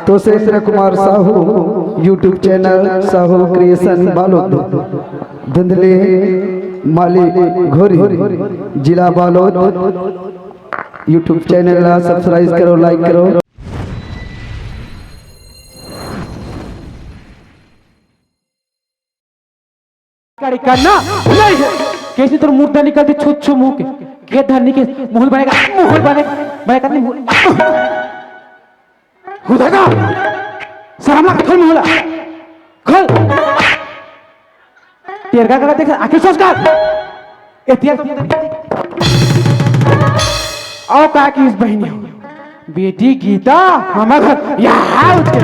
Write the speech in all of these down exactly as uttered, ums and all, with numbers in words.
तो Surendra Kumar Sahu, YouTube channel Sahu creation Balod, धुंधले माली घोरी, जिला बालोद। YouTube चैनल ला सब्सक्राइब करो, लाइक करो। गाड़ी करना नहीं है। कैसे तोर मुर्दा निकलती छू छू मुंह के। के धरनी के मुहल बनेगा, मुहल बने, बने करनी मुहल। उधर का। शर्म लगा, खोल मुहला। खोल। तेरगा का देख, आखिर सोच कर। एतिया तो आओ का की इस बहिनी हो। बेटी गीता, हमर घर, यहाँ उसके,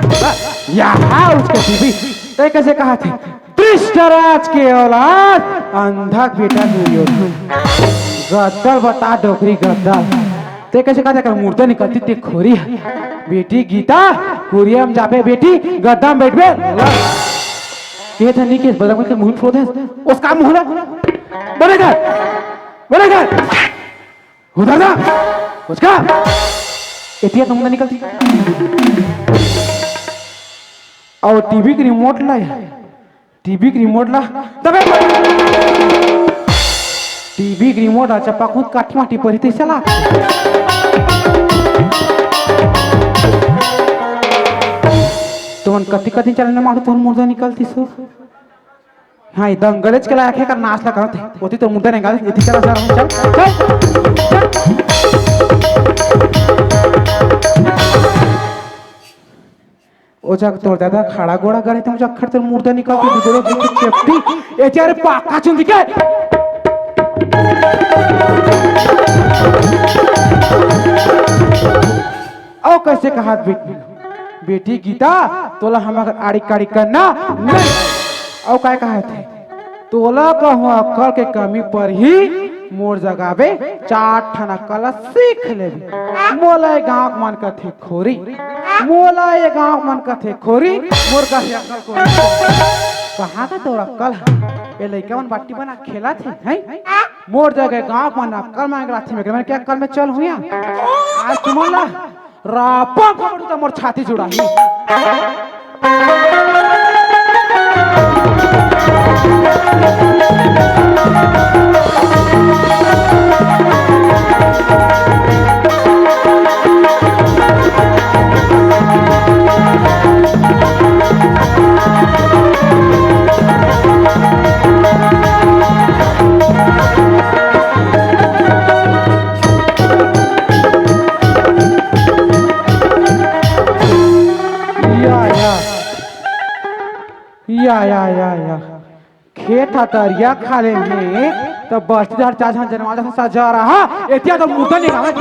यहाँ उसके बीबी। तो कैसे कहा थे? धृतराज के औलाद, अंधा के बेटा दुर्योधन। गद्दल बता डोकरी गद्दल। ते कैसे कहते कर मुर्दा निकलती ते खोरी है। बेटी गीता, कुरिया में जाबे बेटी, गद्दा में बैठबे। ये था नहीं कि इस बदम के मुंह फोड़ दे। उसका मुंह ना। बड़े घर, बड़े घर। उधर ना। उसका। एतिया तो मुंह निकलती। और टीवी के रिमोट लाया। टीवी के रिमोट ला। तबे टीवी के रिमोट ला चप्पा खुद काठी माठी पर ही तो चला। तुमन कति कति चैनल मारो, तुमन मुर्दा निकलती सो। हाँ, ये दंगलेच के लायक है कर नाच ला करत है। ओती तो मुर्दा निकाल, इतनी चला सर, चल, चल। ओ जग तोर दादा खड़ा गोड़ा गड़े, तुम जग खड़ तोर मुर्दा निकाल के दे दो, चेपटी। ए जा रे पाका चुंदी के। ओ कैसे कहा बेटी, बेटी गीता, तोला हम अगर आड़ी काड़ी करना नहीं। ओ काय कहा थे? तोला कहूँ अक्कल के कमी पर ही मोर जगावे चार ठन अक्कल ला सीख लेबे। मोला ये गाँव के मन कथे खोरी, मोला ये गाँव के मन कथे खोरी, मोर कहे अक्कल को। कहाँ का तोर अक्कल है? ये लइका मन बाटी बना खेला थे, हैं? मोर जगह गाँव के मन अक्कल मांग रहा थे, मैं क्या अक्कल में चल हुआ? आज तुमन ला रापा पकड़ू त मोर छाती जुड़ाही। या, या। या, या, या, या। खेत ह तरिया खाले में, त बस्तीदार चाचा जनवा जैसा सजा रहा। एतिया तो मुद्दा निकाला।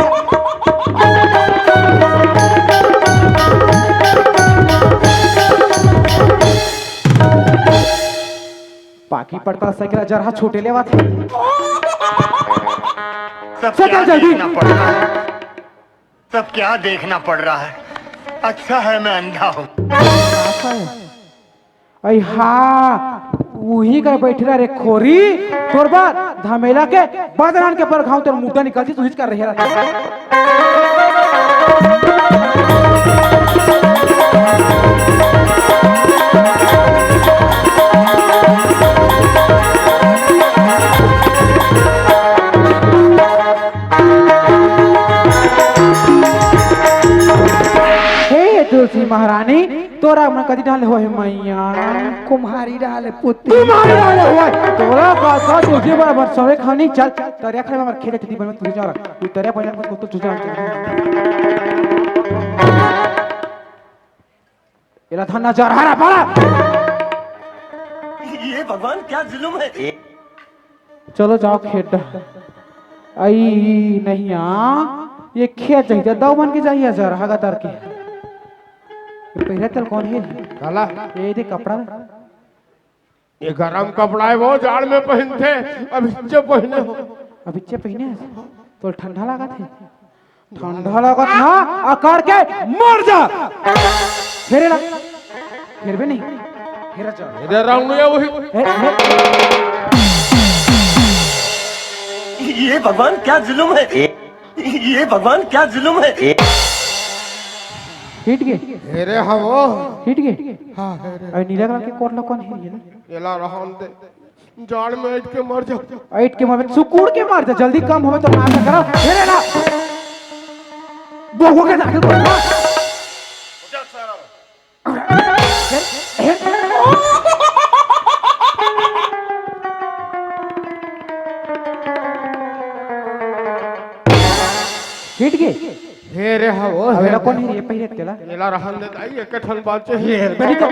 पाकी पड़ता साइकिल जरहा छोटे लेवा थे। सब सजा क्या जल्दी। देखना पड़ रहा है? सब क्या देखना पड़ रहा है? अच्छा है मैं अंधा हूँ। अई हाँ, उही कर बैठे रह रे खोरी, तोर बाद धमेला के बदनान के पर घाव तोर मुद्दा निकलती, तू हिच कर रहे रहता। हे तुलसी महारानी, तोरा मन कति डाले होए मैया? कुम्हारी डाले पुत्री। कुम्हारी डाले होए। तोरा का, का तुलसी बर, बर सवे खानी चल। तोरे खरे में खेले थी बन तू जा। तू तेरे पहले को तो तुझे। एला था नजर हरा पाला। ये भगवान क्या जुल्म है। चलो जाओ खेत डा। आई नहीं आ, ये खेत चाहिए, दव मन के चाहिए जर, हगा तर के। ये पहले तल कौन है? काला? ये दे कपड़ा। ये गरम कपड़ा है, वो जाड़ में पहनते, अब इच्चे पहने हो। अब इच्चे पहने है? तो ठंडा लगा थे? ठंडा लगत ना, अकड़ के मर जा। फेरे ला। फेरबे नहीं। फेरा जा। इधर राउंड या वही। ए, ए। ये भगवान क्या जुल्म है। ये भगवान क्या जुल्म है। हिट गे। हे रे, हाँ वो। हिट गे। हाँ, हे रे। अरे नीला कलर के कोट ला कोन हे ये? एला रहन दे। जाड़ में अइट के मर जा। अइट के मर, सुकुड़ के मर जा, जल्दी कम होवे तो नाश करो। हे रे ना। बोगो के दाखिल कर। हिट गे। हे रे, हाँ वो, अब हे एला रे। कोन हे, ये पहिरे तेला? एला रहन दे दाई, एक ठन बाचे हे। ये, बड़ी तो।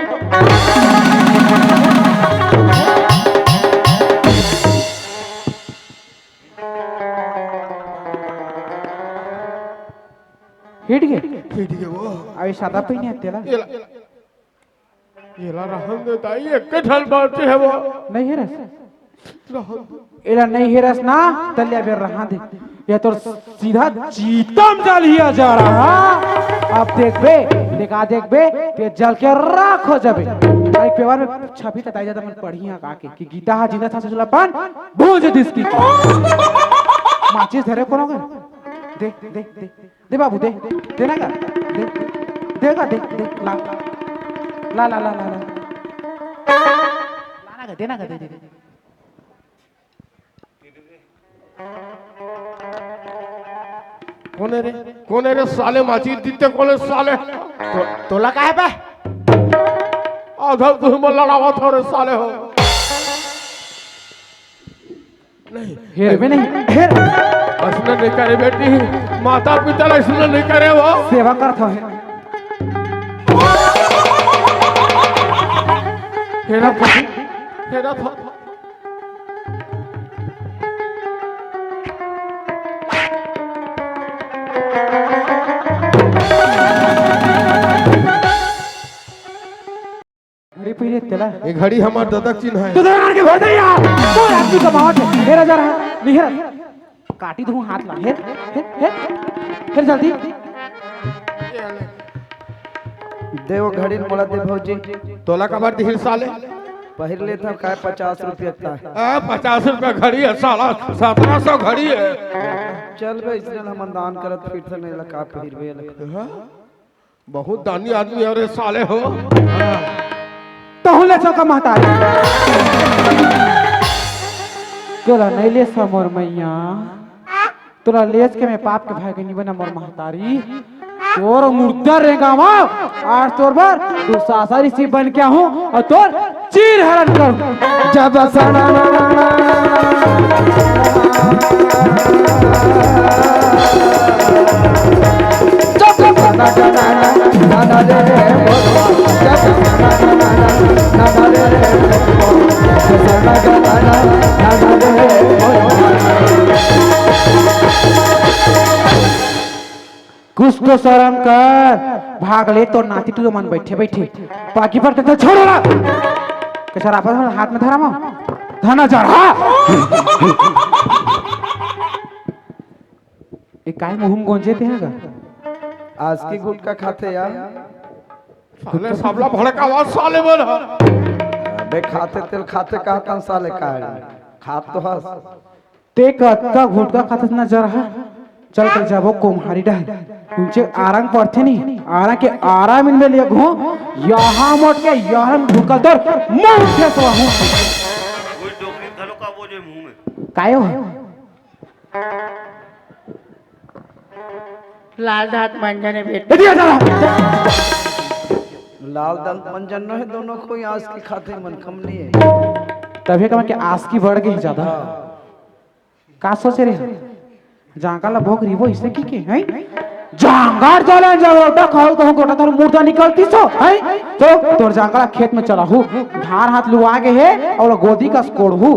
हिट गे। हिट गे वो। अबे सादा पहिने हे तेला। एला, एला रहन दे दाई, एक ठन बाचे हे वो। नहीं हेरस? रहन दे। एला नहीं हेरस ना, तले अबे रहन दे। ये तोर सीधा चीतम जल ही आ जा रहा। अब देखबे, देखा देखबे, ते जल के राख हो जाबे। अरे पेपर में छपी त दाई जादा मन पढ़ी हा का के, कि गीता हा जिंदा था ससुला पान, भूंज दिस की। माचिस धरे कोनो के? दे, दे, दे। दे बाबू, दे। दे ना गा। दे। दे गा, दे, दे। ला। ला, ला, ला, ला, ला। ला ना गा, दे ना गा, दे, दे, दे। कोन हे रे? कोन हे रे साले माचिस दिते कोन हे साले? तो, तोला का हे बे? आधा तुम लड़ावत हो रे साले हो। नहीं। हेरबे नहीं, हेर। अइसने नहीं करे बेटी, माता पिता ला अइसने नहीं करे वो। सेवा करत हवे। हेरा था, हेरा था। घड़ी पहिरे तेला। ये घड़ी हमर ददा के चिन्ह हे। तो ददा के भर दे यार। तो आदमी कमावत हे। हेरा जा रहा। नहीं हेरा। काटी दूं हाथ ला। हेर, हेर, हेर। हेर जल्दी। दे वो घड़ी मोला दे भौजी। तोला काबर दिही साले? पहिर लेथंव काय पचास रुपया का। आ, पचास रुपया घड़ी हे साला, सतरा सौ घड़ी हे। चल बे, इसने हमन दान करत फिरथन, एला का पहिरबे एला। हाँ? बहुत दानी आदमी हे रे साले हो। तहूं ले चौका महतारी। तोला नहीं ले सा मोर मैया। तोला लेस के मैं पाप के भाई के नहीं बना मोर महतारी। तोर मुर्दा रेंगावा। आज तोर बर दुशासन ऋषि बन के आहूं अउ तोर चीर हरण करूं। जब सना कुछ तो शरम कर, भाग ले तोर नाती टूरा मन बइठे बइठे। बाकी पर तो छोड़ ओला। के सर आपस में हाथ में धरा मा। धना जरहा। ए काय मुंह में गोंजे ते हगा? आसकी गुटखा खाथे यार। साले सबला भड़कावा साले मन ह। अबे खाथे तेल खाथे कहतन साले काय? खात तो हस। ते कतका गुटखा खाथस ना जरहा। चल कल जाबो कोम्हारी डहर। उनचे आरंग पड़थे नी, आरंग के आराम इन में लेगो। यहाँ मोट के यहाँ घुकल तोर मुंह उठे तो हूँ। कोई डोकरी घलो का वो जो मुंह में। कायो? लाल दांत मंजन हे बेटा। ए, दिया साला। लाल दांत मंजन नो हे, दोनों कोई आसकी खाथे मन कम नहीं हे। तभी कहा कि आसकी बढ़ गई ज्यादा। का सोचे रे? जांगर ला भोग रिबो इसे की के, हैं? जांगर चले जाओ, ओटा खाओ तो गोटा तोर मुर्दा निकलती सो, हैं? तो तोर जांगर ला खेत में चला हूँ। धान हाथ लुआ गे हे अउ गोदी का कोड़हू।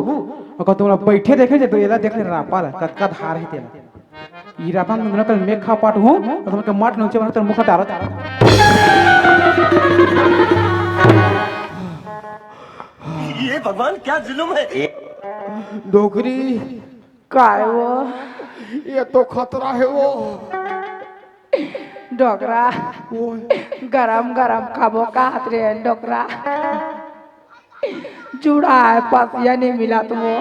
अगर तुमला बैठे देखे जे तो एला देख ले रापा ला, कतका धार हे तेला। ई रापा में कल मेघ खा पाट हूँ, तो तुमके मट नीचे बना तो मुख डारत। ये भगवान क्या जुल्म है। डोकरी। काय वो? ये तो खतरा हे वो। डोकरा। ओए। गरम गरम खाबो कहत रे डोकरा। जुड़ा हे पसिया नहीं मिला तुमो।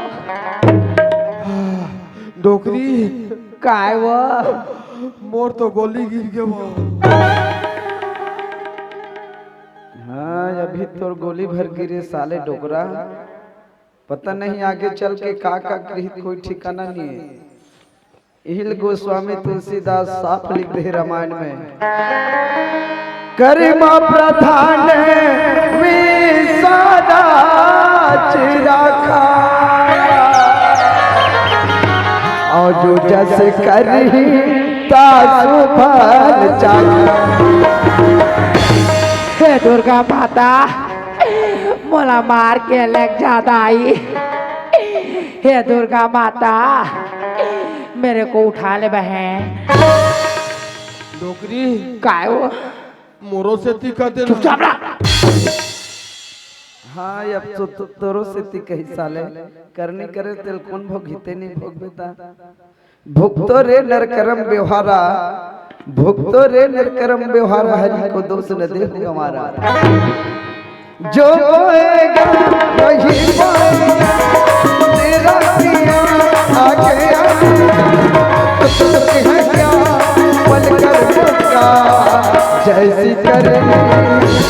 डोकरी। काय वो? मोर तो गोली गिर गे वो। अभी तोर गोली भर गिरे साले डोकरा, पता नहीं आगे चल के का का करही, कोई ठिकाना नहीं है। इहिल गोस्वामी तुलसीदास साफ लिख दे रामायण में, करिमा प्रधान विसादा चिराखा, और जो जस करही तासु फल चाखा। हे दुर्गा माता, मोला मार के लेग जा दाई। हे दुर्गा माता, मेरे को उठा ले बहन। डोकरी। काय हो? मोरो सेती कर देना। चुपचाप रह। हाँ, अब तो, तो तोरो सेती कही साले। करनी करे तेल कौन भोगिते नहीं भोग बेटा। भुगतो रे नर करम व्यवहारा, भुगतो रे नर करम व्यवहारा, हरि को दोष न दे गंवारा। जो बोएगा वही पाएगा, तेरा पिया आ गया। तो तुझ है क्या पल कर मौका, जैसी करनी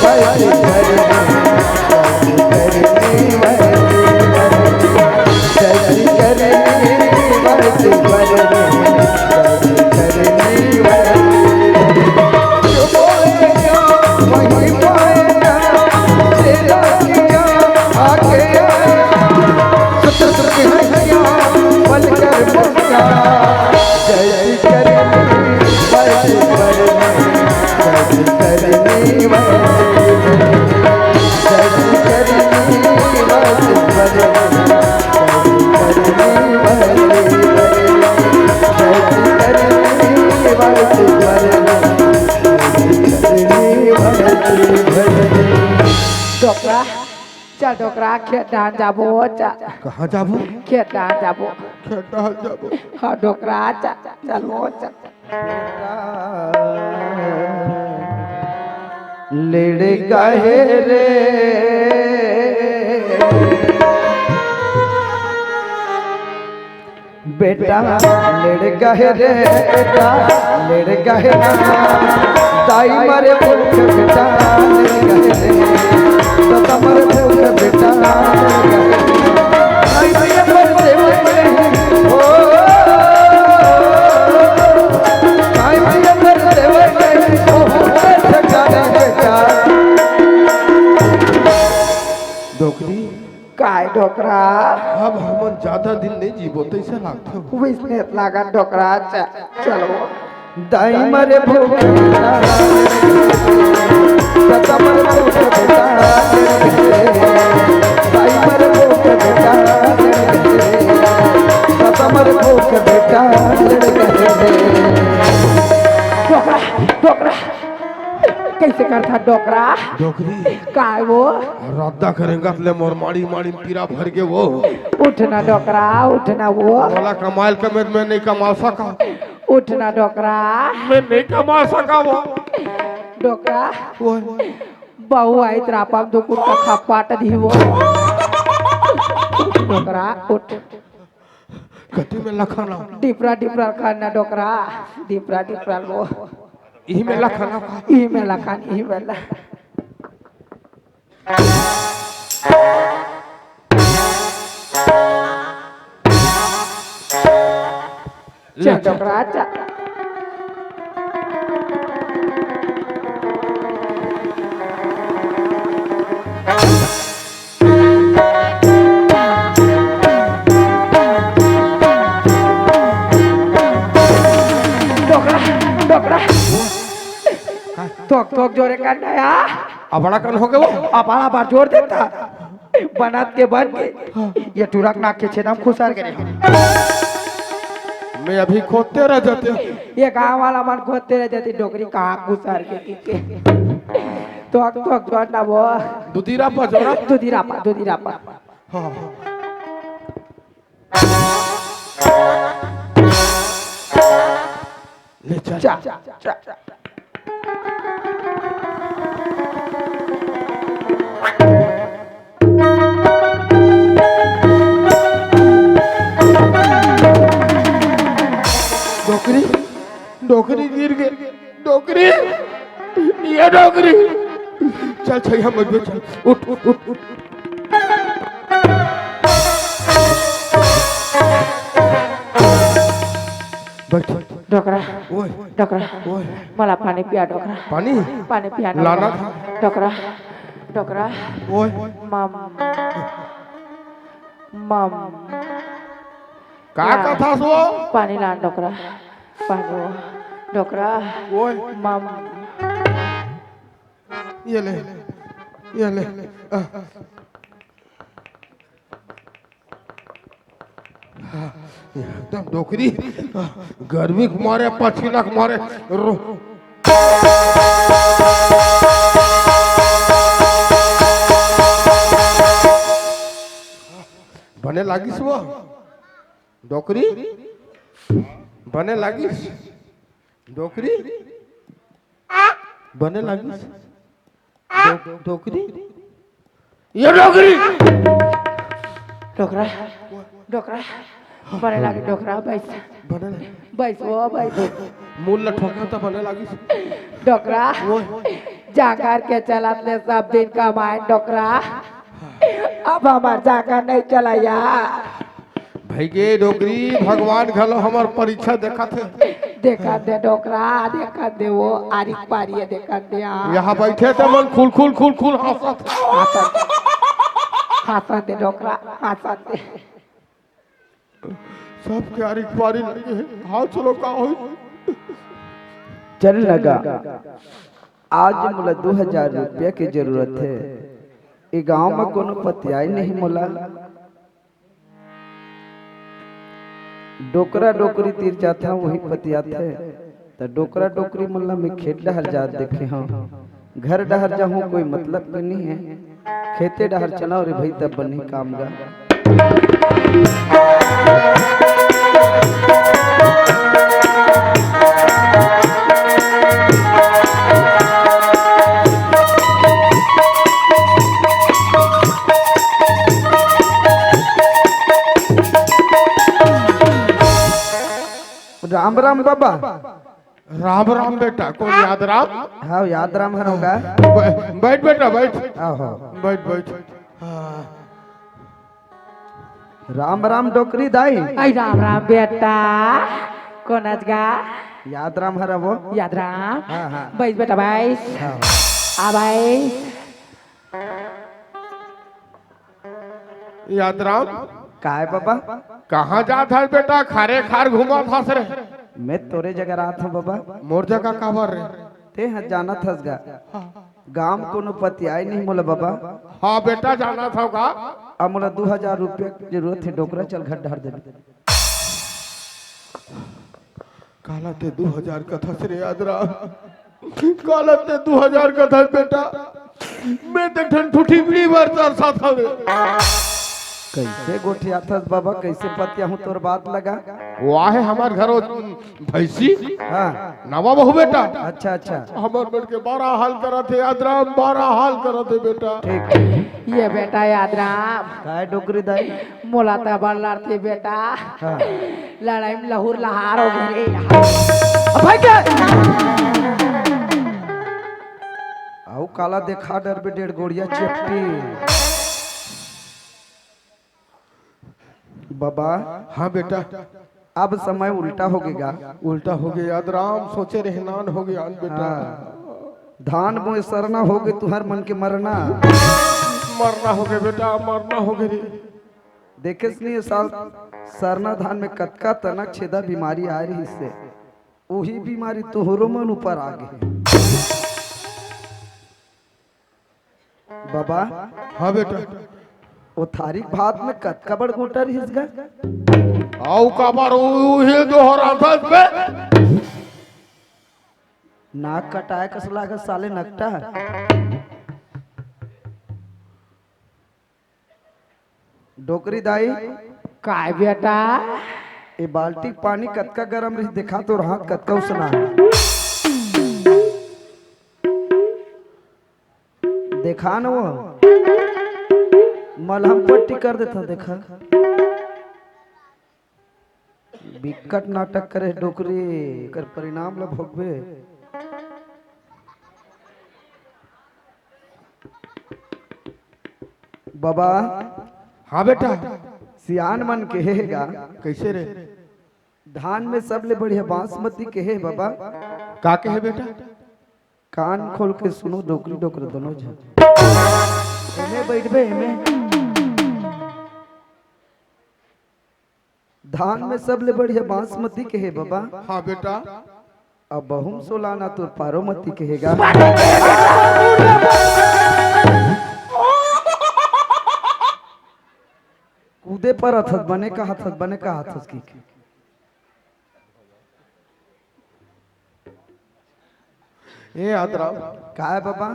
वैसी भरनी, जैसी करनी वैसी भरनी, जैसी करनी वैसी भरनी। डोकरा, चल डोकरा, खेत डाहन जाबो, चल। कहाँ जाबो? खेत डाहन जाबो। खेत डाहन जाबो। हाँ डोकरा, चल, चल वो, चल। लेड़ गहे रे बेटा, लेड़ गहे रे बेटा, लेड़ गहे ना। दाई मरे भूख बेटा, लेड़ गहे रे। दादा मरे भूख बेटा, लेड़ गहे रे। दाई मरे मरते मरते, ओ, दाई मरे मरते मरते, ओ, ठिकाने बेटा। डोकरी। काय डोकरा? अब हमन ज्यादा दिन नहीं जीबो, तैसे लागथे। वैसने लागत डोकरा, च-, चलो। दाई मरे भूख बेटा, दादा मरे भूख बेटा, दाई मरे भूख बेटा, दादा मरे भूख बेटा। डोकरा, डोकरा। कैसे करथा डोकरा? डोकरी। काय वो? रद्दा करेंगा ले मोर माड़ी माड़ी पीरा भर के वो। उठ ना डोकरा, उठ ना वो। वाला कमाल का मैं, मैं नहीं कमा सका। उठ ना डोकरा। मैं नहीं कमा सका वो। डोकरा। वो। बहू आई त्रापा दुकुन का खपाट दी वो। डोकरा, उठ। कति में लखाना? डिपरा, डिपरा खाना डोकरा, डिपरा, डिपरा लो। इही में लखाना का? इही में लखान, इही में ल- चल, डोकरा, चल। डोकरा, डोकरा। थोक, थोक जोरे कर ना यार। अबड़ा कन हो गए वो? अबड़ा बार जोर देता। बनत के बन के। ये टुरक नाक के छेदा म खुसर के रे। मैं अभी खोदते रह जाते। ये गांव वाला मन खोदते रह जाते, डोकरी कहाँ खुसर के, के, के। तो, तो, तो ना वो। दुधीरा पा जोरा। दुधीरा पा, दुधीरा पा। हाँ, हाँ। ले चल। जा, जा, जा। डोकरी, डोकरी गिर गए, डोकरी, ये डोकरी। चल, छैया मजबूत, चल। उठ, उठ, उठ, उठ। बैठ। डोकरा, ओए। डोकरा, ओए। मोला पानी पिया, डोकरा। पानी? पानी पिया ना लाना मोला। था। डोकरा, डोकरा। ओए। मम, मम। का ला। कथस वो? पानी लान, डोकरा। पानी वो। डोकरा। ओए। मम। ये ले, ये ले। आ। एकदम डोकरी, गर्मी के मारे, पसीना के मारे रो-, बने लागिस वो डोकरी, बने लागिस डोकरी, बने लागिस डो-, डोकरी। ये डोकरी। डोकरा, डोकरा, बने लागे डोकरा, बैस। बने लागे। बैस वो, बैस। मूल ल ठोका त बने लागिस। डोकरा, वो। जांगर के चलत ले सब दिन कमाए डोकरा। अब हमर जांगर नहीं चलैया। भई गे डोकरी, भगवान घलो हमर परीक्षा देखत हे। देखत दे डोकरा, देखत दे वो आरिक पारी हे, देखत दे आ। यहाँ बैठे ते मन खुल, खुल, खुल, खुल हाँसत हे। हाँसत दे, हाँसत दे डोकरा, हाँसत दे। सबके आरिक पारी लगे हे। हाँ, चलो, का होई? चल लगा, आज मोला दू हजार रुपया के जरूरत हे। ए गांव म कोनो पतियाई नहीं मोला। डोकरा डोकरी तीर जाथंव, वही पतियाथे। त डोकरा डोकरी मन ला मैं खेत डहर जात देखे हंव। घर डहर जाहूं, कोई मतलब के नहीं है। खेते डहर चलंव रे भई, तब बनही काम गा। राम राम बाबा। राम राम बेटा, कोन याद राम? हाँ, याद राम हरव गा। बै-, बैठ बेटा, बैठ। आहो। बैठ, बैठ। हाँ। राम राम डोकरी दाई। आई राम राम बेटा, कोन अस गा? याद राम हरव वो। याद राम। हाँ, हाँ। बैस बेटा, बैस। हाँ। आ बैस। याद राम। काय बाबा? कहाँ जात हस बेटा? खारे खार घूमत हस रे। मैं तोरे जगह रहत हंव बाबा। मोर जगह काबर रे? तें ह जानत हस गा। हाँ। गांव म कोनो पतियाई नहीं मोला बाबा। हाँ बेटा, जानत हंव गा। अब मोला दू हजार रुपया के जरूरत हे, डोकरा चल घर डहर देबे। काला तें दू हजार कथस रे याद राम? काला तें दू हजार कथस बेटा? मैं त एक ठन ठूठी बीड़ी बर तरसत हंव रे। कइसे गोठियाथस बाबा, कइसे पतियाहूं तोर बात लगा? वो आहे हमर घर वो भैंसी। हाँ। नवा बहू बेटा। अच्छा, अच्छा। हमर मन के बड़ा हाल करत हे याद राम, बड़ा हाल करत हे बेटा। ठीक, ठीक। ये बेटा याद राम। काय डोकरी दाई? मोला त बड़ लड़थे बेटा। हाँ। लड़ाई म लहुर लहार हो गे रे। अब भाई के। अउ काला देखा डरबे डेढ़ गोड़िया चेपटी। बाबा। हाँ बेटा। अब समय उल्टा हो गे गा। उल्टा हो गे याद राम, सोचे रहे नान हो गे आन बेटा। हाँ। धान बोए सरना हो गे, तुहर मन के मरना। मरना हो गे बेटा, मरना हो गे रे। देखेस नहीं, ए साल सरना धान में कतका तनक छेदा बीमारी आए रहिस हे, उही बीमारी तोहरो मन ऊपर आ गे। बाबा। हाँ बेटा। ओ थारी भात में कतका बड़ गोटा रहिस गा? अउ काबर उही दोहराथस बे? नाक कटाए कस लागत साले नकटा। डोकरी दाई। काय बेटा? ए बाल्टी पानी कतका गरम रही, देखा तोर हाथ कतका उसना हे। देखा न वो, मलहम पट्टी कर देथंव, देखा। बिकट नाटक करे डोकरी, एकर परिणाम ल भोगबे। बाबा, हाँ बेटा। सियान मन कहे हे गा, कइसे रे? धान में सबले बढ़िया बासमती कहे हे बाबा। का कहे बेटा? कान खोल के सुनो, डोकरी डोकरा दोनों झन। एमे बइठबे, एमे। धान में सबले बढ़िया बासमती कहे हे बाबा। हाँ बेटा। अब बहुम सोलाना तोर पारोमती कहे गा। कूदे परत हस, बने कहत हस, बने कहत हस कि। ए यादराम। का हे बाबा?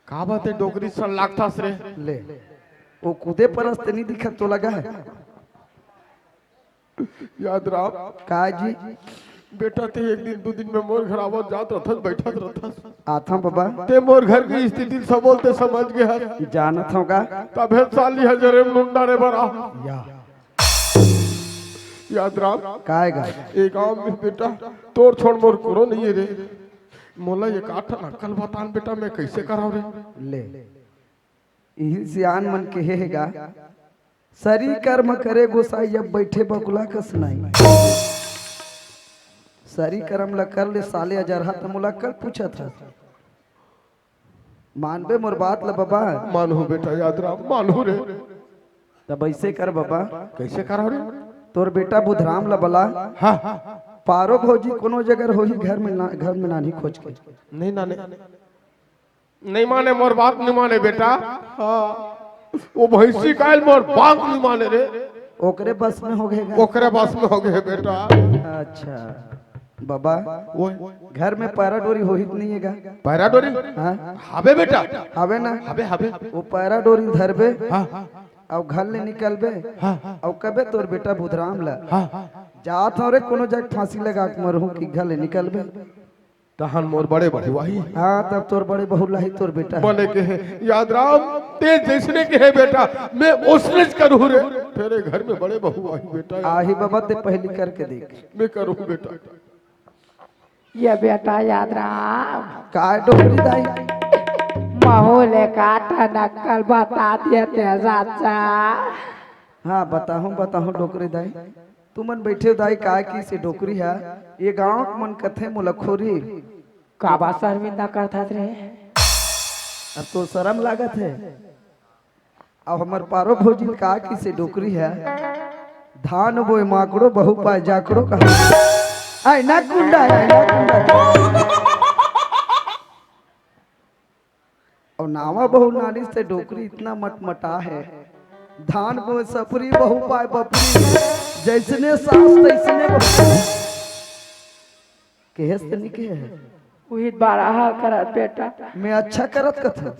का बात हे, डोकरी सन लागथस रे? ले, ओ कूदे परस ते नहीं दिखत तो लगा है। यादराम। का जी? बेटा, ते एक दिन, दू दिन में मोर घर आवत जात रथस, बइठत रथस। आथंव बाबा। ते मोर घर के स्थिति सबो ल ते समझ गे हस। जानत हंव गा। तभे साली ह जरे मुंडा रे बरा। या। यादराम। का हे गा? ए गांव में बेटा, तोर छोड़ मोर कोनो नहीं हे रे। मोला एक आठ अक्कल बता न बेटा, मैं कइसे करंव रे? ले। इही सियान मन कहे हे गा, सरी कर्म करे गोसाई, अब बइठे बकुला कस नाई। सरी कर्म ल कर ले साले अजरहा, त मोला कब पूछत हस? मानबे मोर बात ल बाबा? मानहूं बेटा यादराम, मानहूं रे। तब अइसे कर बाबा। कइसे करंव रे? तोर बेटा बुधराम ल बला। हाँ। पारो भौजी कोनो जगह होही घर में ना, घर में नानी खोज के। नहीं नाने। नहीं माने, मोर बात नहीं माने बेटा। हाँ। ओ भैंसी कायल मोर बात नहीं माने रे। ओकरे बस में होगे गा। ओकरे बस में होगे बेटा। अच्छा बाबा, ओए। घर में पैरा डोरी होही कि नहीं हे गा? पैरा डोरी? हाँ। हवे बेटा। हवे ना? हवे, हवे। ओ पैरा डोरी धरबे। हाँ। अउ घर ले निकलबे। हाँ। अउ कबे तोर बेटा बुधराम ल। हाँ। जात हंव रे कोनो जग फांसी लगा के मरहूं कि घर ले निकलबे। तहन मोर बड़े बहू आही। हाँ, तब तोर बड़े बहू ल आही तोर बेटा। बने कहे, यादराम, ते जइसने कहे बेटा, मैं ओसनेच करहूं रे। तेरे घर में बड़े बहू आही बेटा। आही बाबा, ते पहिली करके देख। मैं करहूं बेटा। ए बेटा यादराम। का डोकरी दाई? महूं ल एक आठ अक्कल बता देते चाचा। हाँ, बताहूं, बताहूं डोकरी दाई। तुमन बइठे हो दाई, का किहिस ए डोकरी ह? ए गांव के मन कथे मोला खोरी। काबर शर्मिंदा करथस रे? अब तो शरम लागत हे। अब हमर पारो भौजी ल का किहिस ए डोकरी ह? धान बोय माकड़ो, बहू पाय जाकड़ो कहा। आय ना कुंडा, आय ना कुंडा। अउ नावा बहू नानिस ते डोकरी इतना मटमटा हे। धान बोय सपुरी, बहू पाय बपुरी। जइसने सास तइसने बहू। कहेस ते नहीं कहे? उही बारा हाल करत बेटा। मैं अच्छा करत कथंव।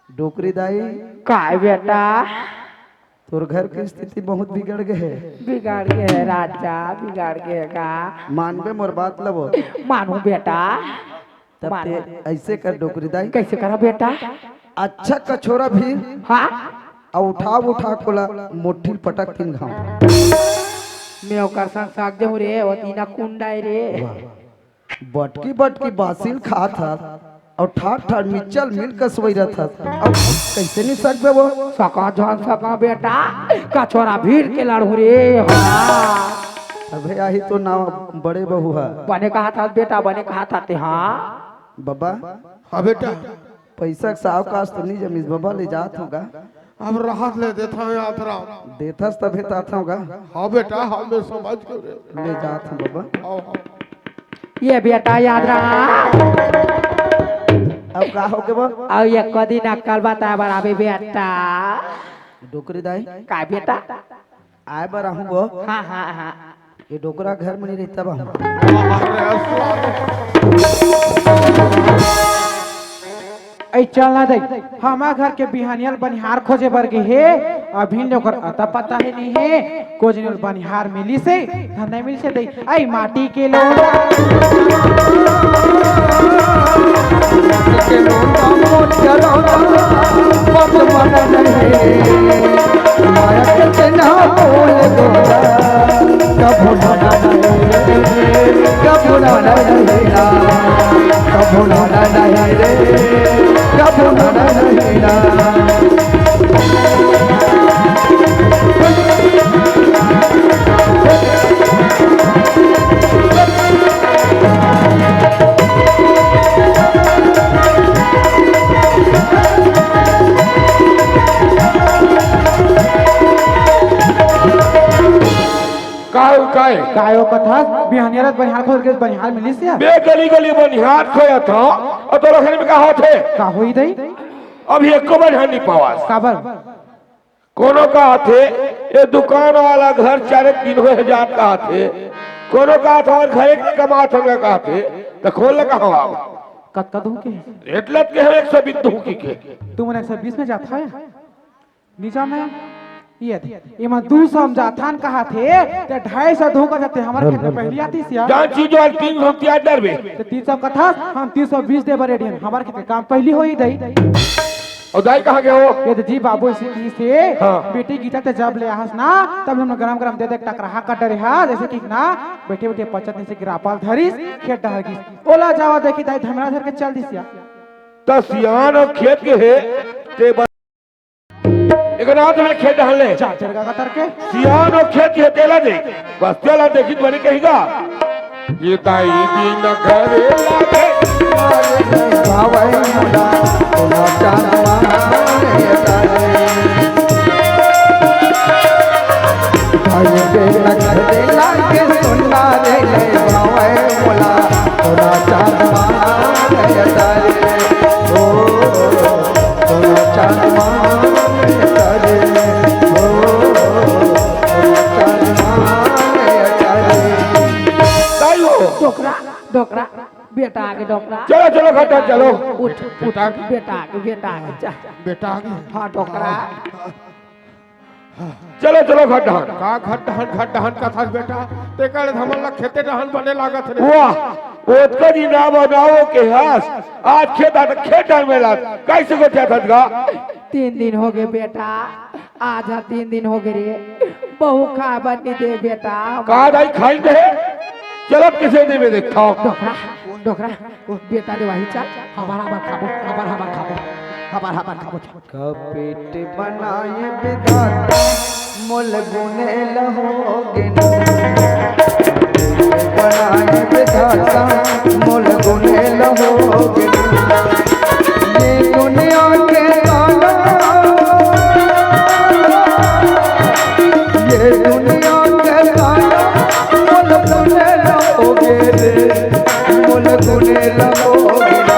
डोकरी दाई। काय बेटा? तोर घर के स्थिति बहुत बिगड़ गे हे। बिगड़ गे हे राजा, बिगड़ गे हे गा। मानबे मोर बात ल वो? मानहूं बेटा। तब मानहूं। ते अइसे कर डोकरी दाई। कइसे करंव बेटा? अच्छा कछोरा भी। हाँ। अउ उठा उठा के ओला मोठी ल पटक तीन घांव। मैं ओकर संग साग देहूं रे, ओ तीना कुंडा हे रे। वाह। बटकी बटकी बासी ल खात हस, अउ ठाठ ठाठ मिच्चल मिल कसवई रहत हस, अउ कइसे नहीं सकबे वो? सका झन सका बेटा, कछोरा भीर के लड़हूं रे, हाँ। अबे आही तो नावा बड़े बहू ह। बने कहत हस बेटा, बने कहत हस ते, हाँ। बाबा। हाँ बेटा। पइसा के सावकाश तो नहीं जमिस बाबा, ले जात हंव गा। अब रहत ले देथंव यादराम। देथस तभे त आथंव गा। हाँ बेटा, हाँ मैं समझ गेंव रे। ले जात हंव बाबा। हाँ, हाँ। ए बेटा यादराम। अब का होगे वो? अउ एको दिन अक्कल बताय बर आबे बेटा। डोकरी दाई। का बेटा? आय बर आहूं वो। हाँ, हाँ, हाँ। ए डोकरा घर में नहीं रहिथे बा। अई चल ना दई, हमर घर के बिहनिया ल बनिहार खोजे बर गे हे, अभी ले ओकर अता पता हे नहीं हे, कोजनी ल बनिहार मिलिस हे, धंधा मिलिस हे दई। अई माटी के लोंदा, माटी के लोंदा मोर जरौंदा, बात मानत नहीं, माया के तेना बोल गोंदा, कभू ना, कभू ना, भुलाना नहीं रे, क्या भुलाना नहीं ना। काय, काय? काय ओ कथस? बिहनिया रात बनिहार खोज के बनिहार मिलिस या? बे गली गली बनिहार खोजत हंव, अउ तोला घर में का होथे? का होई दई? अभी एको बनिहार नइ पावस। काबर? कोनो का आथे, ए दुकान वाला घर चारे दिन होए जात का आथे, कोनो का आथे, हमर घरे के कमात हंव का आथे, त खोल ले कहां आव? कतका दूं के? रेट लत के हे एक सौ बीस दूं की के। तू मन एक सौ बीस में जात हवे? निजा में ये दे, एमा दू सौ समझाथन कहाथे, ते ढाई सौ धोखा जाथे, हमर खेत में पहली आती सिया। जान चीज वाली तीन सौ तियार डरबे। ते तीन सौ कथस, हम तीन सौ बीस दे बर रेडी हन, हमर खेत में काम पहली होई दई। अउ दाई कहां गे हो? ये दे जी बाबू इसे की से, हाँ। बेटी गीता ते जब ले आहस ना, तब हमन गरम गरम दे दे टकराहा कर डरे हा, जैसे कि ना, बैठे बैठे पचत नहीं से गिरापाल धरिस, खेत डहर गिस। ओला जावा देखी दाई धमेला धर के चल दिस या। त सियान अउ खेत के हे, ते एक रात में खेत डहर ले। चार चार का कतर के। सियान अउ खेत के तेला दे। बस तेला देखी तो बनी कही गा। ये दाई दिन घरे लागे। भावै मुंडा, तोला चांद मारे तारे। भाई बेटा घरे लागे सुन्ना रे, ले भावै मुंडा, तोला चांद मारे तारे। ओ, तोला चांद मारे तारे। ओ, तोला चांद मारे तारे। ताई हो। डोकरा, डोकरा, बेटा आगे डोकरा। चलो, चलो, घर डहर चलो। उठ, उठ, बेटा आगे, बेटा आगे, जा। बेटा आगे। हाँ, डोकरा। चलो, चलो, घर डहर। का घर डहर, घर डहर कथस बेटा? तेकर हमन ला खेते डहर बने लागत रे। वाह, ओतका दिन ना बनाओ के हस, आज खेत आ, खेत डहर में लाग, कैसे को जात हस गा? तीन दिन हो गे बेटा, आज हा तीन दिन हो गे रे, बहू खाय बर नइ दे बेटा। का दाई खाई दे? चलत किसे दे में देखता हूँ। डोकरा, डोकरा, बेटा देवाही चल, हमारा हमार खाबो, हमारा हमार खाबो, हमारा हमार खाबो। का पेट बनाए विधाता, मोल गुने लहोगे ना। बनाए विधाता, मोल गुने लहोगे ना। ये दुनिया के ताना, ये दुनिया के ताना, मोल गुने लहोगे रे, मोल गुने लहोगे ना।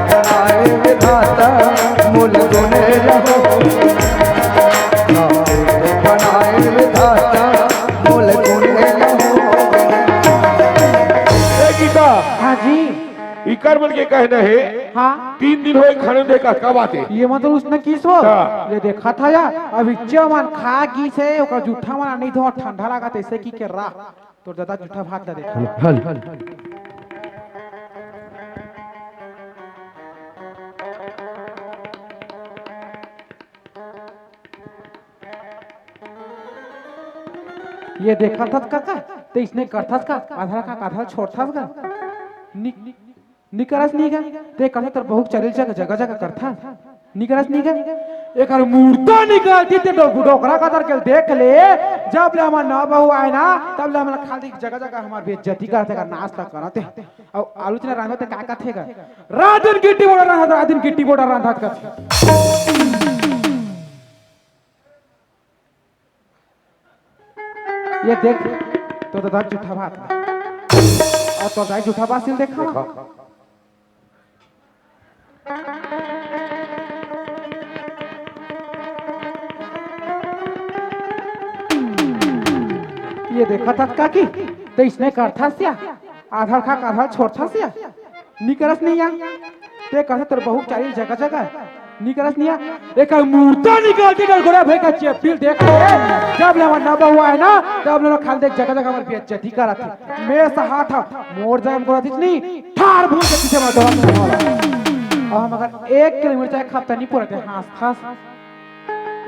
बनाए विधाता, मोल गुने लहोगे। बनाए विधाता, मोल गुने लहोगे। ए गीता, हाँ जी। इकर मन के कहना हे, हाँ। तीन दिन होए खाने दे का, का बात हे? ये मतलब उसने किस वो? हाँ। ये देखा था यार, अब इच्चे मन खा गिस हे, ओकर जूठा मन नइ धो, ठंडा लागत हे, अइसे कहिके रा। तोर ददा जूठा भात ला देख। हल, हल। ये देखत हस कका, ते इसने करथस का? आधा खा, आधा छोड़थस का? नि-, निकरस नहीं का? ते करथस तोर बहू के चरिल जगह, जगह, जगह करथस। निकरस नहीं का? एकर मुर्दा निकलती ते डो-, डोकरा कतर के देख ले। जब ले हमर नवा बहू आए ना, तब ले हमन खाली जगह, जगह हमर बेइज्जती करत हे, एकर नाश तक करत हे। अउ आलू चना रांधत हे, का कथे गा? रात दिन गिट्टी बोड़ा रांधत, रात दिन गिट्टी बोड़ा रांधत कथे। ये देख, तोर ददा जूठा भात। अउ तोर दाई जूठा बासिल देखा। देखा। ये देखत हस काकी, ते इसने करथस या, आधा खा के आधा छोड़थस या, निकरस नहीं या। ते करथस तोर बहू के चरिल जगह जगह, निकरस नहीं या। एकर मुर्दा निकलती, एकर गोड़ा भई का चेपटी ल देख ले। जब ले हमर नवा बहू आए ना, तब ले खाली देख जगह जगह हमर बेइज्जती करत हे। मैं सहात हंव, मोर जगह में गोड़ा दिस नहीं, ठाड़ भून के पीछे में दवा खाने वाला। अउ हम अगर एक किलो मिर्चा खाब त नहीं पूरत हे, हाँसथस।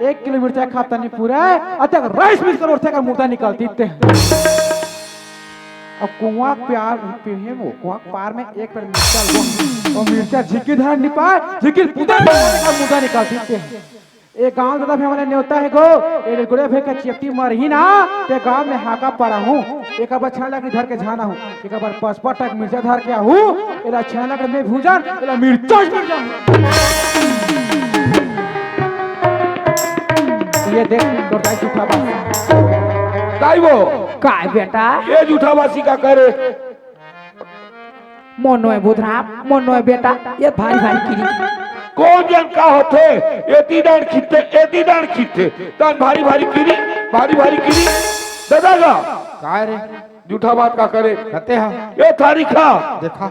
एक किलो मिर्चा खाब त नहीं पूरय, अतेक राइस मिल कर ओढ़थे कर मुर्दा निकलती ते। अउ कुआं के प्यार पीहे वो, कुआं के पार में एक पेड़ मिर्चा लुआ। अउ मिर्चा झिकी धान नि पाए, झिकी पुदर का मुदा निकाल देते हैं। ए गांव दादा भी हमला नेवता हे गो, ए गुड़े भे का चेपटी मरही ना, ते गांव में हाका परा हूं। एक बार छाला के धर के झाना हूं, एक बार पचपन टक मिर्चा धर के आहू, एला छाला के में भूजन, एला मिर्चा मिर्चा। ये देख, तोर दाई झूठा बात। दाई वो। काय बेटा? ये झूठा बासी का करे? मोर नोहे बुधराम, मोर नोहे बेटा, ये भारी भारी किरी। कोन जन का होथे? एती डांड़ खिंचथे, एती डांड़ खिंचथे, तन भारी भारी किरी, भारी भारी किरी। दादा गा। काय रे? झूठा बात का करे? कते हा? ये थारी खा। देखा।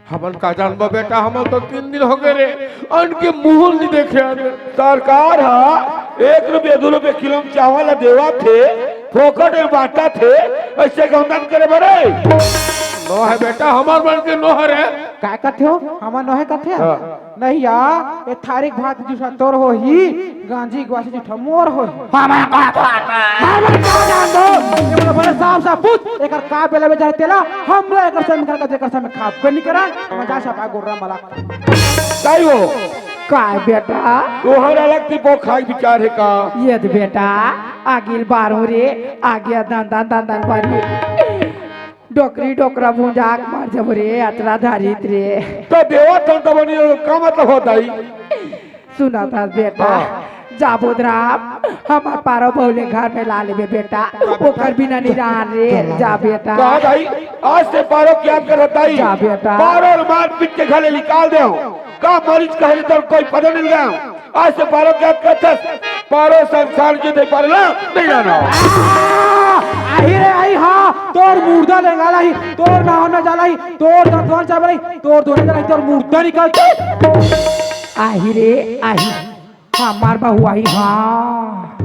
हमन का जानबो बेटा, हमन तो तीन दिन होगे रे, अन्न के मुंह ल नि देखे हन। सरकार ह एक रुपया, दू रुपया किलो म चावल ल देवत हे, फोकट म बांटत हे, अइसे गंदन करे बरे। नोहे बेटा, हमर मन के नोहे रे। काय कथे हो? हमर नोहे कथे? हाँ। नहीं यार, ए थारी के भात जूसा तोर होही, गांजी ग्वासी जूठा मोर होही। हमन का जानबो? हमन का जानबो? ये बोले, बोले, साफ साफ पूछ, एकर का बेला बेचारे तेला, हमला एकर से निकल के जेकर से में खाबे नि करन, मजा सपा गोर्रा मला। काय वो? काय बेटा? तोहर अलग टिपो खाए विचार हे का? ये तो बेटा, आगिल बारू रे, आगिया दन दन दन दन बारी। डोकरी डोकरा भुंजा के मर जबो रे, अतरा धारित रे। तो देवा तन तब नि का मतलब होता ही? सुनत हस बेटा, हाँ। जा बुधराम, हमर पारो बहू ले घर में ला लेबे बेटा, ओकर बिना निरान रे, जा बेटा। कहा दाई, आज से पारो के याद करत दाई। जा बेटा। पारो ल मार पीट के घर ले निकाल देव। का मरीज कहे तर कोई पता नि लगा। आज से पारो के याद करथस, पारो संसार के दे पारे ला, नि जाना। आ, आही रे, आही, हाँ, तोर मुर्दा लेंगा लाही, तोर नाव न जालाही, तोर दंतवान चाबलाही, तोर दोनों जन तोर मुर्दा निकल। आही रे, आही। हमार बहू आही, हाँ।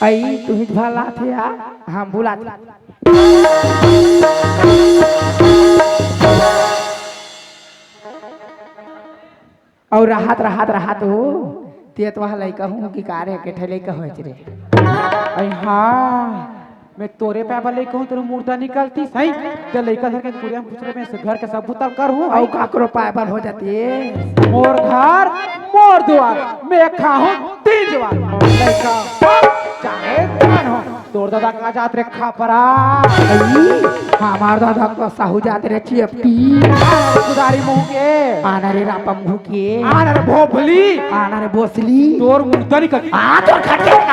आई, तुही भला थे, आ, हम भुला थे। अउ रहत, रहत, रहत हो, ते तो वह लइका हूँ कि का रे, के ठे लइका होच रे। अई हाँ, मैं तोरे पाय बर लइका हूँ, तोर मुर्दा निकलती सही। ते लइका धर के कुरिया में घुसरे में से घर के सब बुता ल करहूँ। अउ काकरो पाय बर हो जाती है। मोर घर, मोर दुआर, मैं खाहूँ तीन जुआर। लइका हो, चाहे जान हो, तोर दादा का जात रे खापरा। अई, हमार दादा का साहू जात रे चेपटी। कुदारी मुंह के। आना रे रापा मुंह के। आना रे भोभली। आना रे बोसली। तोर मुर्दा निकल। आ, तोर खटिया का।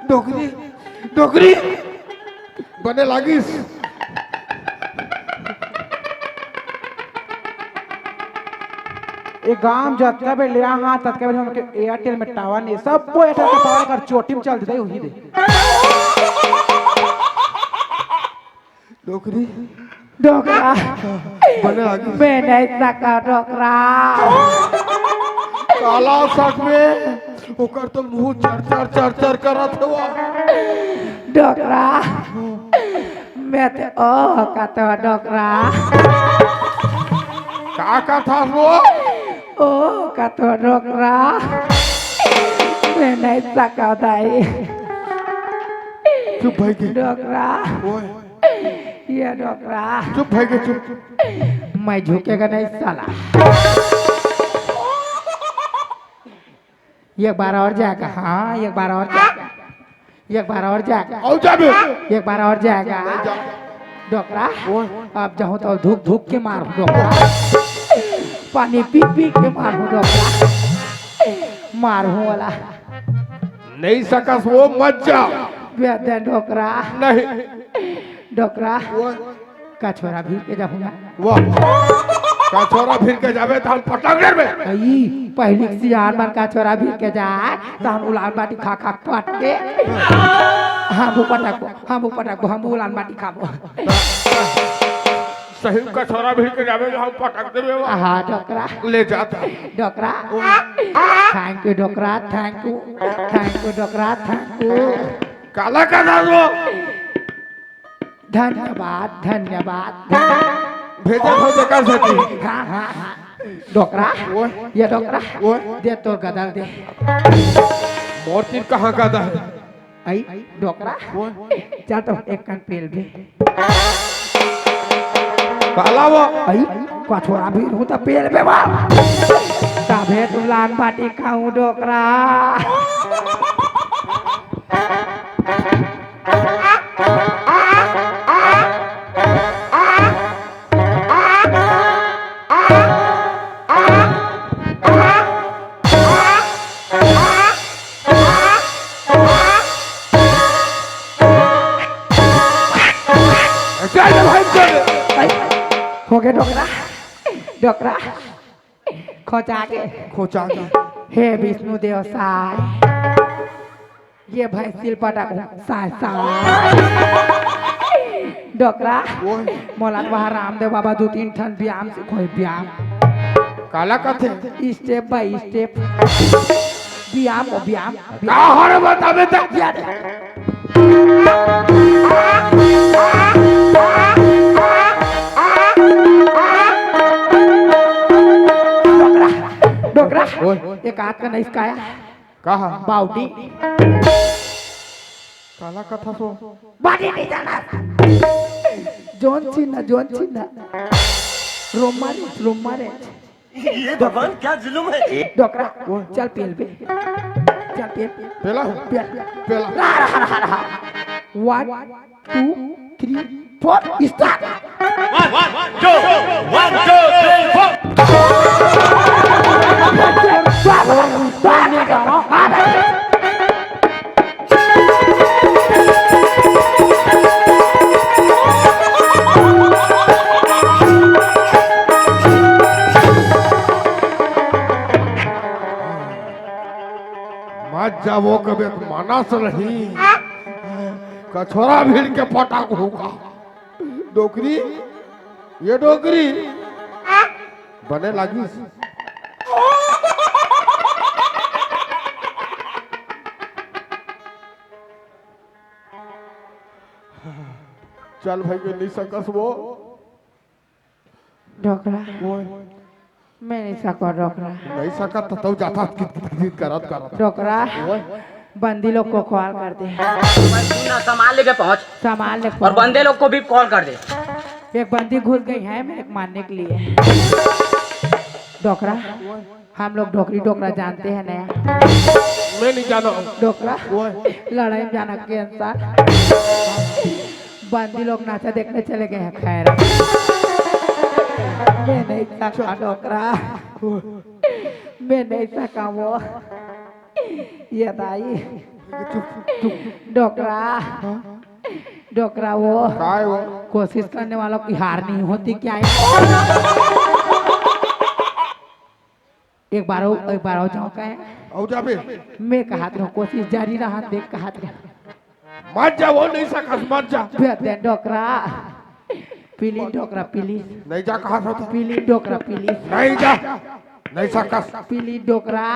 डोकरी, डोकरी, बने लागिस। ए गांव जतका बेर ले आहा, ततका बेर हमके एयरटेल में टावर नहीं, सबको एयरटेल के टावर कर चोटी में चल देते, उही दे। डोकरी। डोकरा। बने लागिस। मैं नहीं सका डोकरा। काला सक में ओकर तो मुंह चर चर चर चर करत हवा। डोकरा। मैं तो ओ कतो डोकरा। का कथा हो? ओ कतो डोकरा। मैं नहीं सका दाई। चुप भाई के। डोकरा। ओए। ये डोकरा। चुप भाई के, चुप। मैं झुकेगा नहीं साला। एक बार और जाएगा, हाँ, एक बार और जाएगा, एक बार और जाएगा। और जाबे। एक बार और जाएगा। नहीं जा। डोकरा, ओए। अब जाहूं तो धुक धुक के मारहूं डोकरा। पानी पी पी के मारहूं डोकरा। मारहूं वाला। नहीं सकस वो, मत जा। बेदे डोकरा। नहीं। डोकरा। ओए। कछोरा भीर के जाहूं ना। वाह। कछोरा भीर के जाबे त हम पटक लेबे। अई, पहिली के सियान मन कछोरा भीर के जाय, त हम उलान बाटी खा खा पट के। हम पटकबो, हम पटकबो, हम उलान बाटी खाबो। तही कछोरा भिड़ के जाबे, हम पटक देबे वो। हाँ, डोकरा। ले जाता। डोकरा। ओ। Thank you, डोकरा, thank you। Thank you, डोकरा, thank you। काला का दादो? धन्यवाद, धन्यवाद, धन्यवाद। भेजा हो तो कर सकती। हाँ, हाँ, हाँ। डोकरा, ओए। ये डोकरा, ओए। दे तोर गदर दे। मोर तीर कहाँ गदर है? आई, डोकरा, ओए। जा तो एक कन पेल दे। काला वो? आई, कछोरा भी हूँ तो पेल बे बा। तभे तुलान बाटी खाऊं डोकरा। चल भाई, चल। हो गया डोकरा, डोकरा। खोचा के। खोचा के। हे विष्णु देव साय, ये भैंसिल पटक साय साय। डोकरा, ओए। मोला तो वहाँ रामदेव बाबा दो तीन ठन व्यायाम सिखोए, व्यायाम। काला कथे? Step by step। व्यायाम, व्यायाम, का व्यायाम। हर बताबे त? या दे। डोकरा, डोकरा, ओए। एक हाथ का नहीं सिखाया। कहा? बाउटी। काला कथा सो? बाटी नहीं जाना। जोन चिन्ह, जोन चिन्ह। रोमारिच, रोमारिच। ये भगवान क्या जुलुम है। डोकरा, ओए। चल पेल बे। चल पेल। पेला हो? पेल। पेला। रहा, रहा, रहा, रहा। One, two, three, four, start। One, one, two, one, two, three, four। मत जावो कबे मानस नहीं। कछोरा भिड़ के पटक होगा। डोकरी, ये डोकरी बने लागिस। चल भाई के नहीं सकस वो। डोकरा, ओए। मैं नहीं सको डोकरा। नहीं सकत तो जाता कित कित कित करत करत। डोकरा, ओए। बंदी लोग को कॉल कर दे। ना, सामान लेके पहुंच। सामान ले और पहुंच। बंदे लोग को भी कॉल कर दे। एक बंदी घुस गई है मेरे को मारने के लिए। डोकरा, हम लोग डोकरी डोकरा जानते हैं ना। मैं नहीं जाना। डोकरा, ओए। लड़ाई में जाना कैंसर। बंदी लोग नाचा देखने चले गए हैं। खैर, मैं नहीं सका डोकरा, मैं नहीं सका वो। ये दाई, चुप, चुप। डोकरा, हाँ? डोकरा वो, काय वो? कोशिश करने वालों की हार नहीं होती क्या है? एक बार और, एक बार और जाओ का है? और जाबे? मैं कहत रहूं, कोशिश जारी रहा, देख कहत रहूं। मत जा, वो नहीं सकस, मत जा। बेटे डोकरा, please डोकरा, please। नहीं जा, कहा था तू? Please डोकरा, please। नहीं जा, नहीं सकस। Please डोकरा।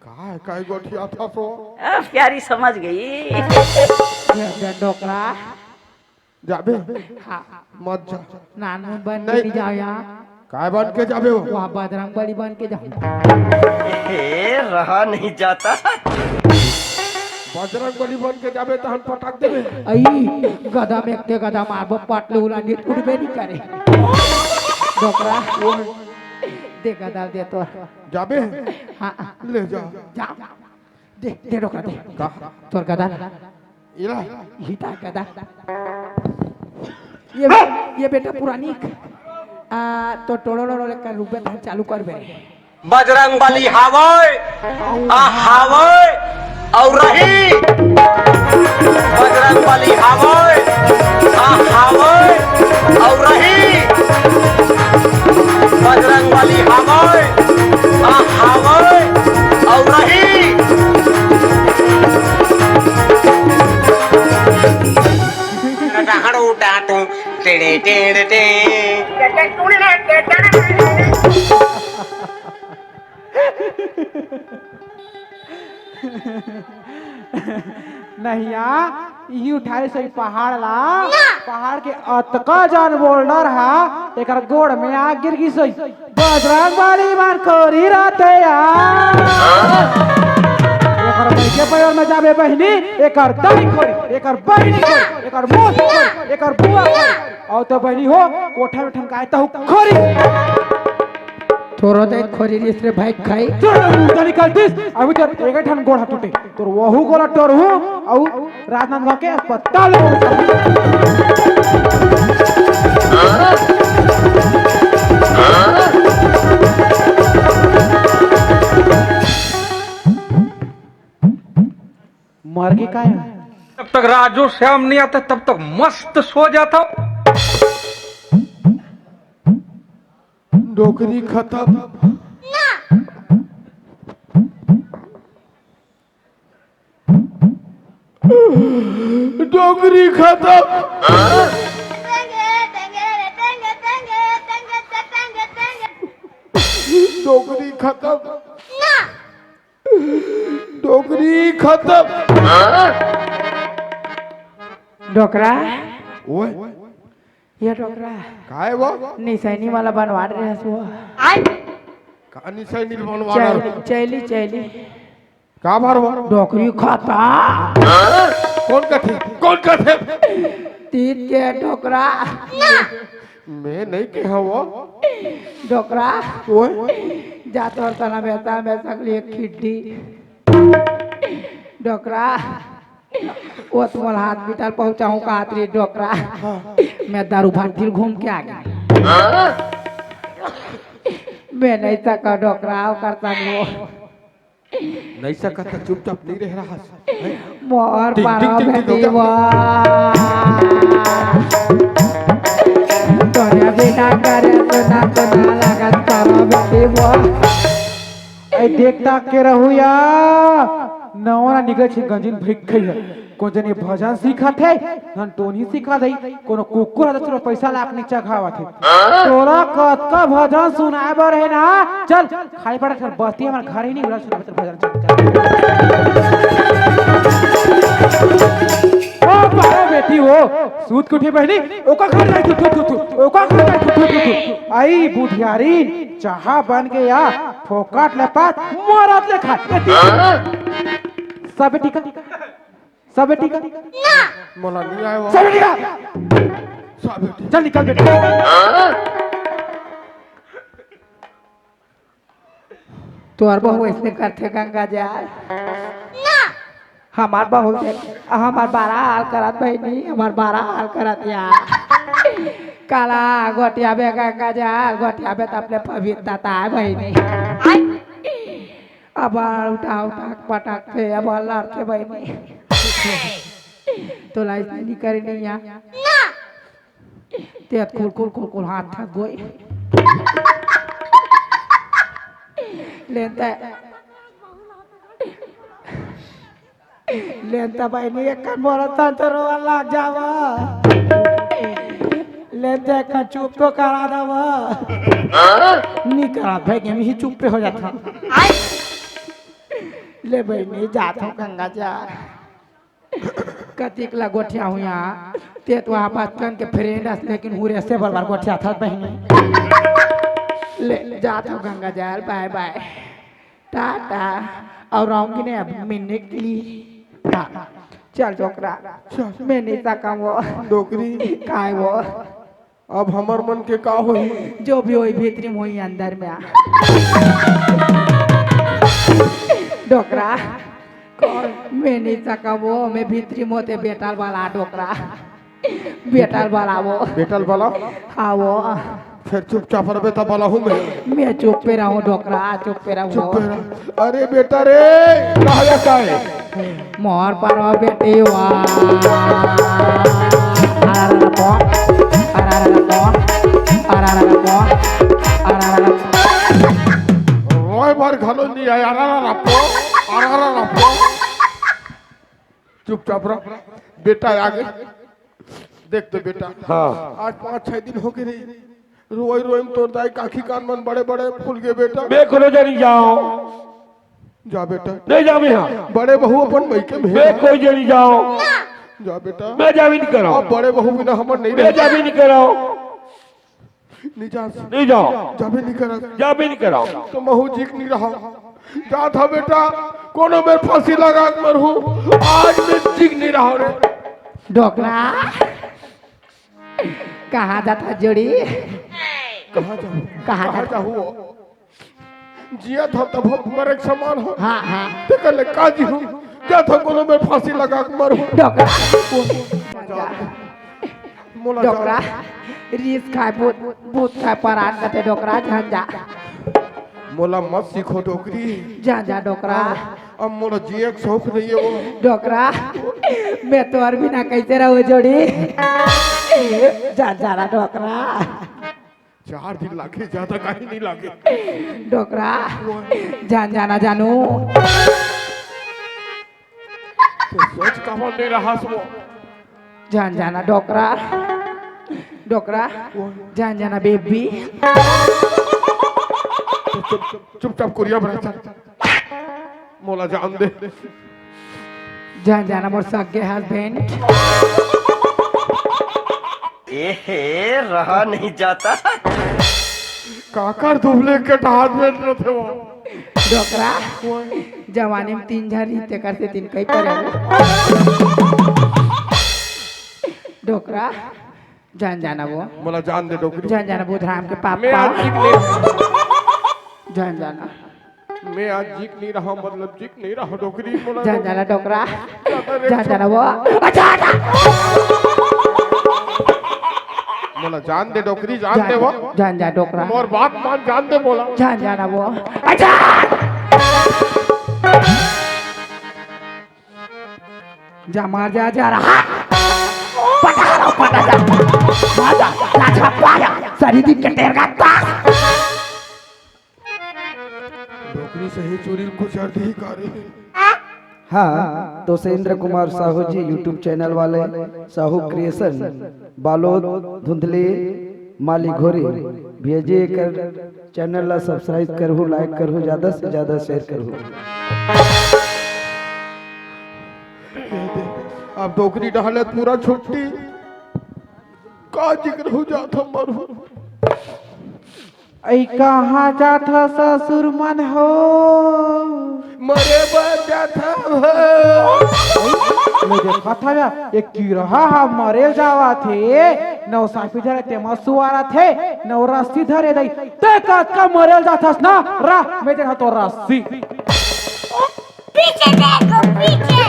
का है, काई गोठिया था सो? अब प्यारी समझ गई। बेटे डोकरा। जाबे? हाँ। मत जा। नानू बन के नहीं। नहीं जाओ यहाँ। काय बन के जाबे वो? वहाँ बजरंग बली बन के जाओ। ए, रहा नहीं जाता। बजरंग बली बन के जाबे तो हम पटक देबे। आई, गदा में एक गदा मारबो, पटलू उलांडी उठबे नहीं करे। डोकरा, वो है। दे गदा दे तो। जाबे? हाँ। ले जा। जा। दे, दे डोकरा दे। का? तोर गदा। इला। हिता गदा। ये, ये बेटा पुरानी। आ, तो टोलो लोलो लेकर रुपए धन चालू कर बे। बजरंग बली हावय, आ हावय, और रही। बजरंग बली हावय, आ हावय, और रही। बजरंग बली हावय, आ हावय, और रही। डहाड़ उठा तू, ते नहिया, इही उठारी सही पहाड़ ला, पहाड़ के अतका जान बोल्डर हा, एकर गोड़ में आ गिर गिस होई। बजरंग बली मन खोरी रहते यार। एकर बइके पैर में जाबे बहिनी, एकर दाई खोरी, एकर बहिनी खोरी, एकर मौसी खोरी, एकर बुआ खोरी। अउ तो बहिनी हो, कोठा में ठनकाए तहु खोरी। तोरो दे खोरी रिस रे भाई खाई। चल, मुंह तो निकाल दिस, अभी तो एक ठन गोड़ हाथ टूटे। तोर वहू गोला टोरहूँ, अउ राजनांदगांव के अस्पताल में पहुंचाहूँ। मर गे का? जब तक राजू श्याम नहीं आता, तब तक मस्त सो जाता हूँ। डोकरी खत्म। डोकरी खत्म। डोकरी खत्म। डोकरी खत्म। डोकरा। ओए। ये डोकरा। काय वो? निसैनी वाला बनवा रहे हस वो। का निसैनी बनवा रहा? चैली, चैली, चैली। का भर वो? डोकरी खाता। कौन कथे? कौन कथे? तीत के डोकरा। मैं नहीं कहा वो। डोकरा। ओए। जा तोर तना बेटा में सकली एक खिड्डी। डोकरा। वो तुम्हारा हाथ बिटाल पहुंचाऊं का हाथ रे डोकरा। मैं दारू भांग फिर घूम के आ गया। मैं नहीं सका डोकरा, वो करता नहीं वो। नहीं सकत त चुपचाप नहीं रह रहा। मोर टिक, टिक, पारा टिक, टिक, बेटी टिक। वो। तोरे बिना करे सुना सुना लागत पारा बेटी वो। ऐ देखता के रहू या। नवरा निकले छे गंजिन भिक्खई है। कोन जनी भजन सिखाथे, नन टोनी सिखा दई, कोनो कुकुर ह त चलो पैसा लाख नीचा खावत हे। तोला कतका भजन सुनाए बर हे ना, चल, खाली पड़ा चल, बस्ती हमर घर ही नहीं, उला सुनाबे चल भजन, चल, चल। ओ बाबा बेटी हो, सूत के उठे बहिनी, ओका घर जाई तू, तू, तू, तू, ओका घर जाई तू, तू, तू, तू। आई बुधियारी, चाहा बन के या, फोकट ले पात, मरत ले खा। सब ठीक है? सब ठीक है? ना। मोला नहीं आए वो। सब ठीक है? सब ठीक। चल निकल बेटा। तोर बहू ऐसने करथे गंगा जल। ना। हमार बहू देख, हमार बड़ा हाल करत बहिनी, हमार बड़ा हाल करत या। काला गोटियाबे गंगा जल, गोटियाबे त अपने पवित्रता आय बहिनी। अब उठा उठा पटक थे, अब लड़थे बहिनी। तोला ऐसने नहीं करे नहीं या। ना। तेत कुल कुल कुल कुल हाथ थक गोई। लेन ते, लेन ते बहिनी एक कन मोर तन तो रोवा लाग जावा। लेन ते एक कन चुप तो करा दवा। नी करा भाई के मी चुप पे हो जाता। ले बहिनी जात हो गंगा जा। कतिक ला गोठिया हुआ, ते तो वहाँ बचपन के friend अस, लेकिन हुरे से बलवार गोठिया था बहिनी। ले, जात हो गंगा जल, bye bye, टाटा, और आऊंगी नहीं अब मिलने के लिए। हाँ, चल डोकरा, चल। मैं नहीं सकम वो। डोकरी। काय वो? अब हमर मन के का होही? जो भी होही, भीतरी में होही, अंदर में आ। डोकरा। कौन? मैं नहीं सकम वो, मैं भीतरी में होते बेटा वाला डोकरा। बेटा वाला वो। बेटा वाला? हाँ वो। फिर चुपचाप रह बेटा वाला हूँ मैं। मैं चुप पे रहूँ डोकरा, चुप पे रहूँ। चुप पे रह। अरे बेटा रे, कहाँ जाता है? मोर परो बेटी वा। अरारा पो, अरारा पो, अरारा पो, अरारा पो। रोए भर घलो नहीं आया, अरारा पो, अरारा पो। चुपचाप रह, बेटा आगे। देख तो बेटा, हाँ। आज पाँच छह दिन हो गे रे, रोई रोई में तोर दाई के आँखी कान मन बड़े बड़े फूल गे बेटा। मैं कोनो जनी जाओ। जा बेटा। नहीं जावे हाँ। बड़े बहू अपन मइके में मैं हे। कोई जनी जाओ। जा बेटा। मैं जावे नहीं कराओ। अब बड़े बहू बिना हमर नहीं मैं रहे। जावे नहीं कराओ। नहीं जा। नहीं जाओ। जावे नहीं करा। जावे नहीं कराओ। तो महू जीक नहीं रहा। जा था बेटा, कोनो मेर फांसी लगा के मरहूँ। आज मैं जीक नहीं रहा रे। डोकरा। कहाँ जाथा जोड़ी? कहाँ जाहूँ? कहाँ कहाँ जाथा? जाहूँ? जियत हो तब हो मरे के समान हो। हाँ, हाँ। तेकर ले का जीहूँ? जा था कोनो मेर फांसी लगा के मरहूँ। डोकरा। मोला डोकरा। जान। रीस खाए भूत, भूत खाए परान कथे डोकरा झन जा। मोला मत सीखो डोकरी। जा, जा डोकरा। अब मोला जिए के शौक नहीं है वो। डोकरा, मैं तोर बिना कैसे रहूं जोड़ी? जा, जा ना डोकरा। चार दिन लागे, ज्यादा कहीं नहीं लागे। डोकरा, जान जाना जानू। तो सोच कहाँ नहीं रहा सो। जान जाना डोकरा, डोकरा, जान जाना बेबी। चुप, चुप, चुपचाप कुरिया बना चल। मोला जान दे। जान जाना मोर सगे हस्बैंड। एहे, रहा नहीं जाता। काकर दुबले के हाथ में रथे वो। डोकरा, जवानी में तीन झन रहिते करते तीन कई परे। डोकरा, जान जाना वो। मोला जान दे डोकरी। जान जाना बुधराम के पापा। मैं आज जीक नहीं रहा। जान जाना। मैं आज जीक नहीं रहा, मतलब जीक नहीं रहा डोकरी। मोला जान जाना डोकरा। जान जाना वो। अच्छा, अच्छा। मोला जान दे डोकरी, जान दे वो। जान जा डोकरा। मोर बात मान, जान दे मोला। जान जाना वो। अच्छा। जा मार जा, जा रहा। पटा रहा, पटा जा। मार जा, लाछा पा जा। सरी दिन के तेरगा ता। डोकरी सही चूरी कुछ अर्थ ही करे। हाँ, तो से इंद्र कुमार साहू जी YouTube चैनल वाले साहू क्रिएशन, बालोद, धुंधली, माली घोरी, भैया जी एकर चैनल ला सब्सक्राइब करहु, लाइक करहु, ज्यादा से ज्यादा शेयर करहु। अब डोकरी डहले पूरा छुट्टी। का जिक्र हो जात हमर हो। ऐ कहाँ जात ह ससुर मन हो? मरे बर जात हो। ले देखत हव, एक किरहा ह मरे जावत हे, नौ साफी धरे ते मसुआरत हे, नौ रस्सी धरे दई। ते कतका मरेल जाथस ना, रा, मैं देना तो रस्सी। पीछे देखो, पीछे।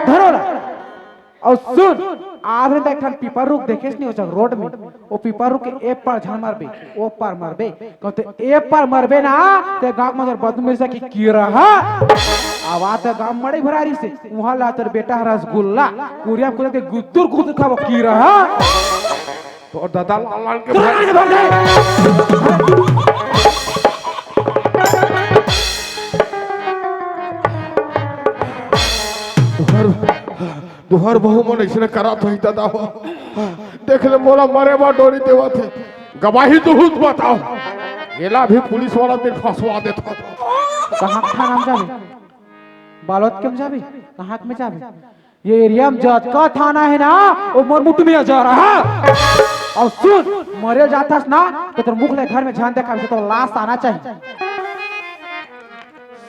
धरो रा। अउ सुन, आज रे त एक ठन पीपर रुख देखेस नहीं, ओ जग रोड में, ओ पीपर रुख के ए पार झन मरबे, ओ पार मरबे, कहते ए पार मरबे ना, ते गाँव में अगर बदमाश की किरहा, आवाज ते गाँव मड़ई भरारी से, उहाँ ला तोर बेटा रसगुल्ला, कुरिया कुरिया के गुद्दुर गुद्दुर खाबो किरहा। तोर दादा लाल लाल के भाई। तुहर, तुहर बहू मन अइसने करत होही दादा हो। देख ले मोला मरे बर डोरी देवत हे। गवाही दुहूँ त बताओ। एला भी पुलिस वाला दिन फंसवा देथों। कहाँ के थाना में जाबे? बालोद के में जाबे? कहाँ के में जाबे? ये एरिया में जतका थाना हे ना, ओ मोर मुट्ठी में जा रहा। अउ सुन, मरे जाथस ना, त तोर मुख ले घर में झन देखाबे, त तोर लाश आना चाहिए।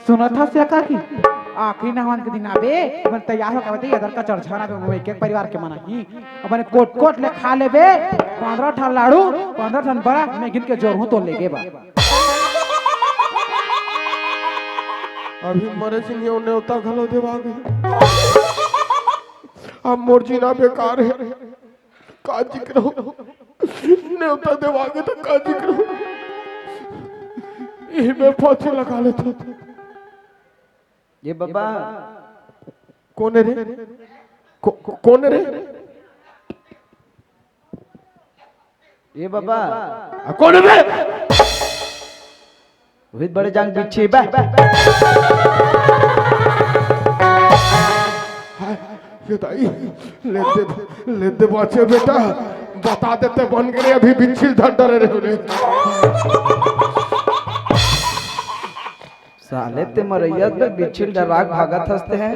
सुनत हस या का कि आखिरी नहावन के दिन आबे, अपन तैयार होके आबे, त ये दर का चढ़झाना बे, वो एक एक परिवार के मना ही। अपन कोट कोट ले खा लेबे, पंद्रह ठन लाड़ू, पंद्रह ठन बड़ा, मैं गिन के जोरहूँ त लेगे बा। अभी मरे सिंह नेवता घलो देवा गे। अब मोर जीना बेकार हे। का जिक्र हो? नेवता देवा गे त का जिक्र हो? इही में फांसी लगा लेथों। ये बाबा। कोन रे? को-, को-, कोन रे? ये बाबा। आ, कोन बे? वही बड़े जांग बिच्छी बे। दाई, ले दे, ले दे बाचे बेटा, बता देते बन गए, अभी बिच्छिल धर डरे रहे रे। साले ते मरैया ते बिच्छिल डराक भागत हंसते हैं।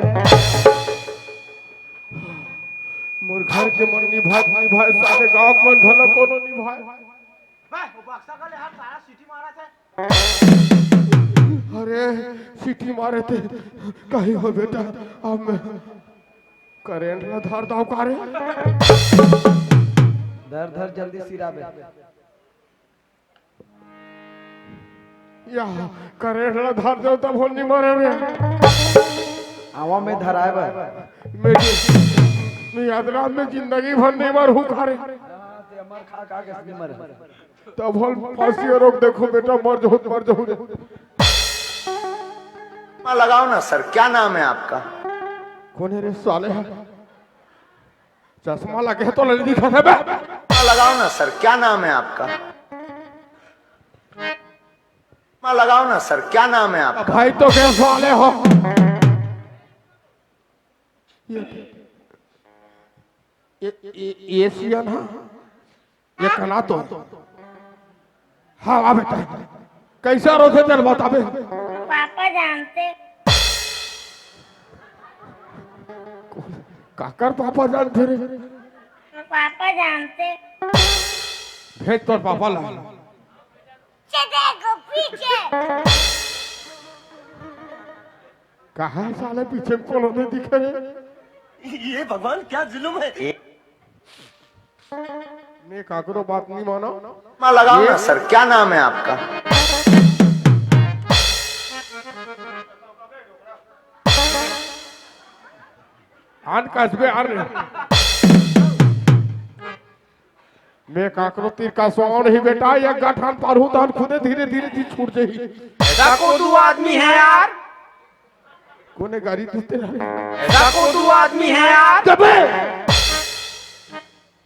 मोर घर के मन निभाए, निभाए, साले गांव के मन घलो कोनो निभाए। बे, वो बक्सा का ले हाथ सारा सीटी मारा थे। अरे, सीटी मारे थे, कहीं हो बेटा, अब मैं करेंट ला धार दाव का रे। धर, धर, जल्दी सिराबे। या, करेंट ला धार दो तब होल नहीं मारे रे। आवा में धराए बर। मैं, मैं याद रात में जिंदगी भर नहीं मार हूँ का रे। हाँ, ते अमर खा खा के नहीं मरे। तब होल फांसी रोक देखो बेटा, मर जाओ, मर जाओ रे। चश्मा लगाओ ना सर, क्या नाम है आपका? कौन है रे साले? चश्मा लगे है तो लड़ी दिखा था बे। चश्मा लगाओ ना सर, क्या नाम है आपका? चश्मा लगाओ ना सर, क्या नाम है आपका? भाई तो क्या साले हो? ये, ये, ये, ये सिया ना, ये कना तो। हाँ, आ बेटा, कैसा रोथे तेरे बताबे? पापा जानते। काकर पापा जानते रे? पापा जानते। भेज तोर पापा ला। चले गो पीछे। कहाँ साले पीछे में कोनो नहीं दिखे रे? ये भगवान क्या जुल्म है। मैं काकरो बात नहीं मानो। चश्मा लगाओ ना सर, क्या नाम है आपका? आन कसबे आन। मैं काकरो तीर का सवाल नहीं बेटा, या गठान पारू तान खुदे धीरे धीरे जी छूट जाही। ऐसा कोदू आदमी है यार। कोने गाड़ी देते रहे? ऐसा कोदू आदमी है यार। जबे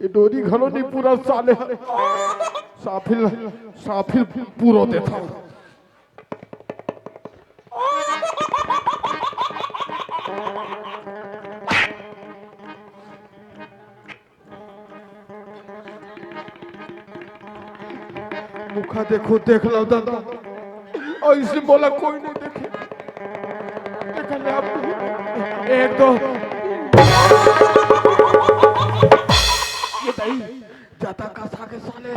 ये डोरी घलो नहीं पूरा साले। साफिल, साफिल पूरो देता। मुखा देखो, देख लो दादा, ऐसे बोला कोई नहीं देखे। देख ले आप, एक दो, ये दाई, ज्यादा कसा के साले।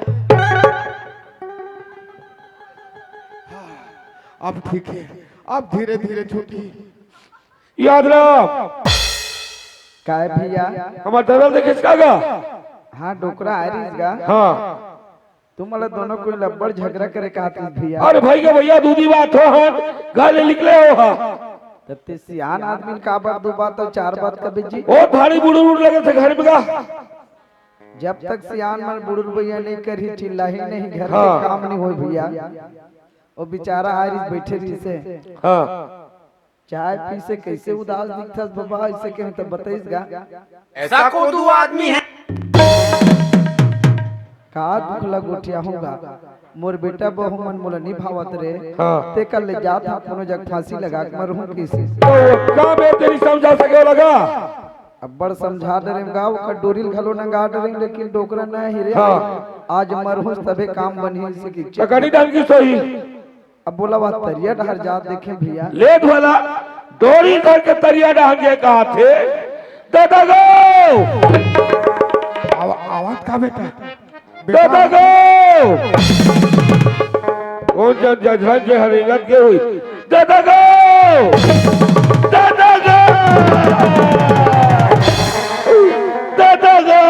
हाँ, अब ठीक है, अब धीरे धीरे छूटी। याद रख। काय भैया? हमार दरल देखे का गा? हाँ, डोकरा आ रही गा। हाँ। तुम वाला दोनों कोई लब्बड़ झगड़ा करे का आती भैया। अरे भाई के भैया, दूधी बात हो, हाँ, घर ले निकले हो, हाँ। तब ते सियान आदमी का बात, दो बात और चार बात का बिजी। बहुत भारी बुड़ुर उड़ लगे थे घर में का। जब तक सियान मन बुड़ुर भैया नहीं करी, चिल्ला ही नहीं, घर हाँ। के काम नहीं हो भैया। वो बेचारा आ रही बैठे रही से। हाँ। चाय पी से कैसे उदास दिखथस बाबा, ऐसे कहे तो बताइस गा। ऐसा कोदू आदमी है। का दुख ला गोठिया होगा, मोर बेटा बहू मन मोला नहीं भावत रे। हाँ। ते कर ले जात हा कोनो जग फांसी लगा के मरहूं किसी। तो का मैं तेरी समझा सके लगा? अब्बड़ समझा डरे गा, ओकर डोरिल घलो नंगा डरे, लेकिन डोकरा ना ही रे। हाँ। आज मरहूं तबे काम बनही से की। तो कड़ी ढंग की सोई। अब बोला वह तरिया डहर जात देखे भैया। लेट वाला डोरी धर के तरिया डहर के कहा थे। दादा गो। आवा-, आवाज का बेटा? बेटा। दादा गो। कौन जन जजवन जे हरिंगत के हुई? दादा गो। दादा गो। दादा गो।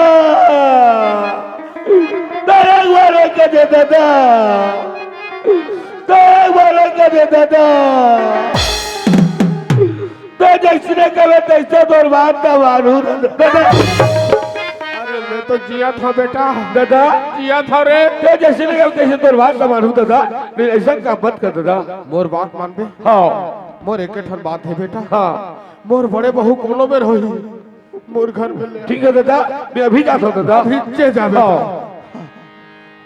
दादा गो रे के दे दादा। तो एक बार और कह दे दादा, तो जैसने कहे तैसे तोर बात ना मानू दादा। अरे मैं तो जिया था बेटा, दादा, जिया था रे। तो जैसने कहे तैसे तोर बात ना मानू दादा। नहीं, ऐसा काम मत कर दादा। मोर बात मानबे? हाँ, मोर एक ठन बात है बेटा। हाँ, मोर बड़े बहू कोनो बेर होही, मोर घर में ले। ठीक है दादा, मैं अभी जाता हूँ दादा। पीछे जाबे। हाँ।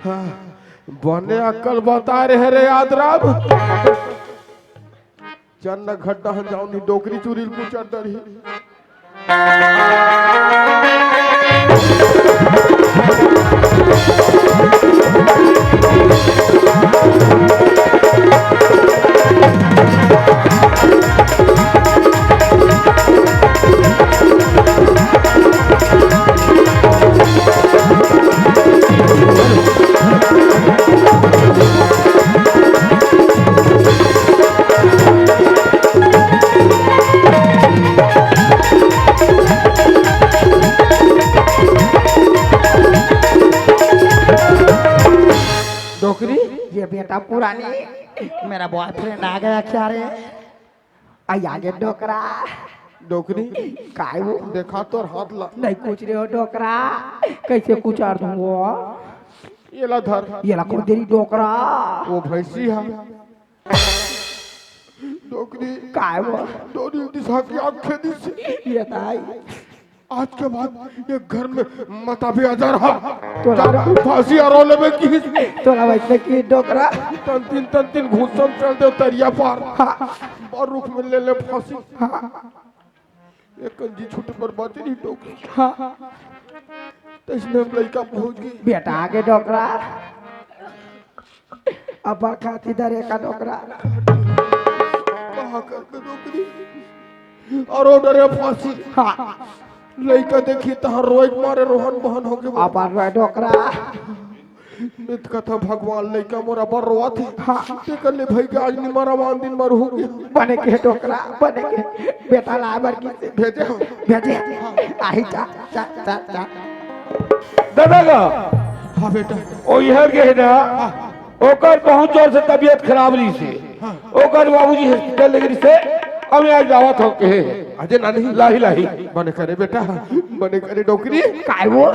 हाँ, बने अक्कल बता रहे रे याद राम। चन्न घड्डा हन जाऊनी डोकरी चूरी कुचर डरही। डोकरी, ये बेटा पुरानी, मेरा बॉयफ्रेंड आ गया क्या रे? आई आगे डोकरा। डोकरी, काय वो? देखा तोर हाथ ला। नहीं कुछ रे हो डोकरा, कैसे कुचार दूं वो? ये ला धर। ये ला कौन तेरी डोकरा? वो भैंसी है। डोकरी, काय वो? दो दिन दिशा की आंखें दिस। ये ताई। आज के बाद ये घर में मत आबे अजर हा। तोला जा फांसी अरो लेबे की। तोला वैसे की डोकरा। तन तीन, तन तीन घूसम चल दे तरिया पार। हाँ। और रुख में ले ले फांसी। हाँ। एक कंजी छूटे पर बात नहीं डोकरी। हाँ। तो इसमें हम लड़का पहुंच गई। बेटा आगे डोकरा। अब्बड़ खाती धरे का डोकरा। कहाँ कर के डोकरी? अरो डरे फांसी। हाँ। लइका देखी तहार रोए के मारे रोहन बहन हो गए। अब्बड़ रोए डोकरा। मित कथा भगवान लइका मोर अब्बड़ रोआ थे। हाँ। ते कर ले भाई के आज निमरा मान दिन मर हो गया। बने के डोकरा, बने के। बेटा ला बर की से। भेजे हो। भेजे। हाँ। आही जा, जा, जा, जा। दादा का हाँ बेटा। ओ इहर के है ना, हाँ। ओकर बहुत जोर से तबीयत खराब रही से। हाँ। ओकर बाबूजी हॉस्पिटल लेके रही से, अब आज दावत हो के। अजय नानी। लाही, लाही। बने करे बेटा, बने करे डोकरी। काय वो?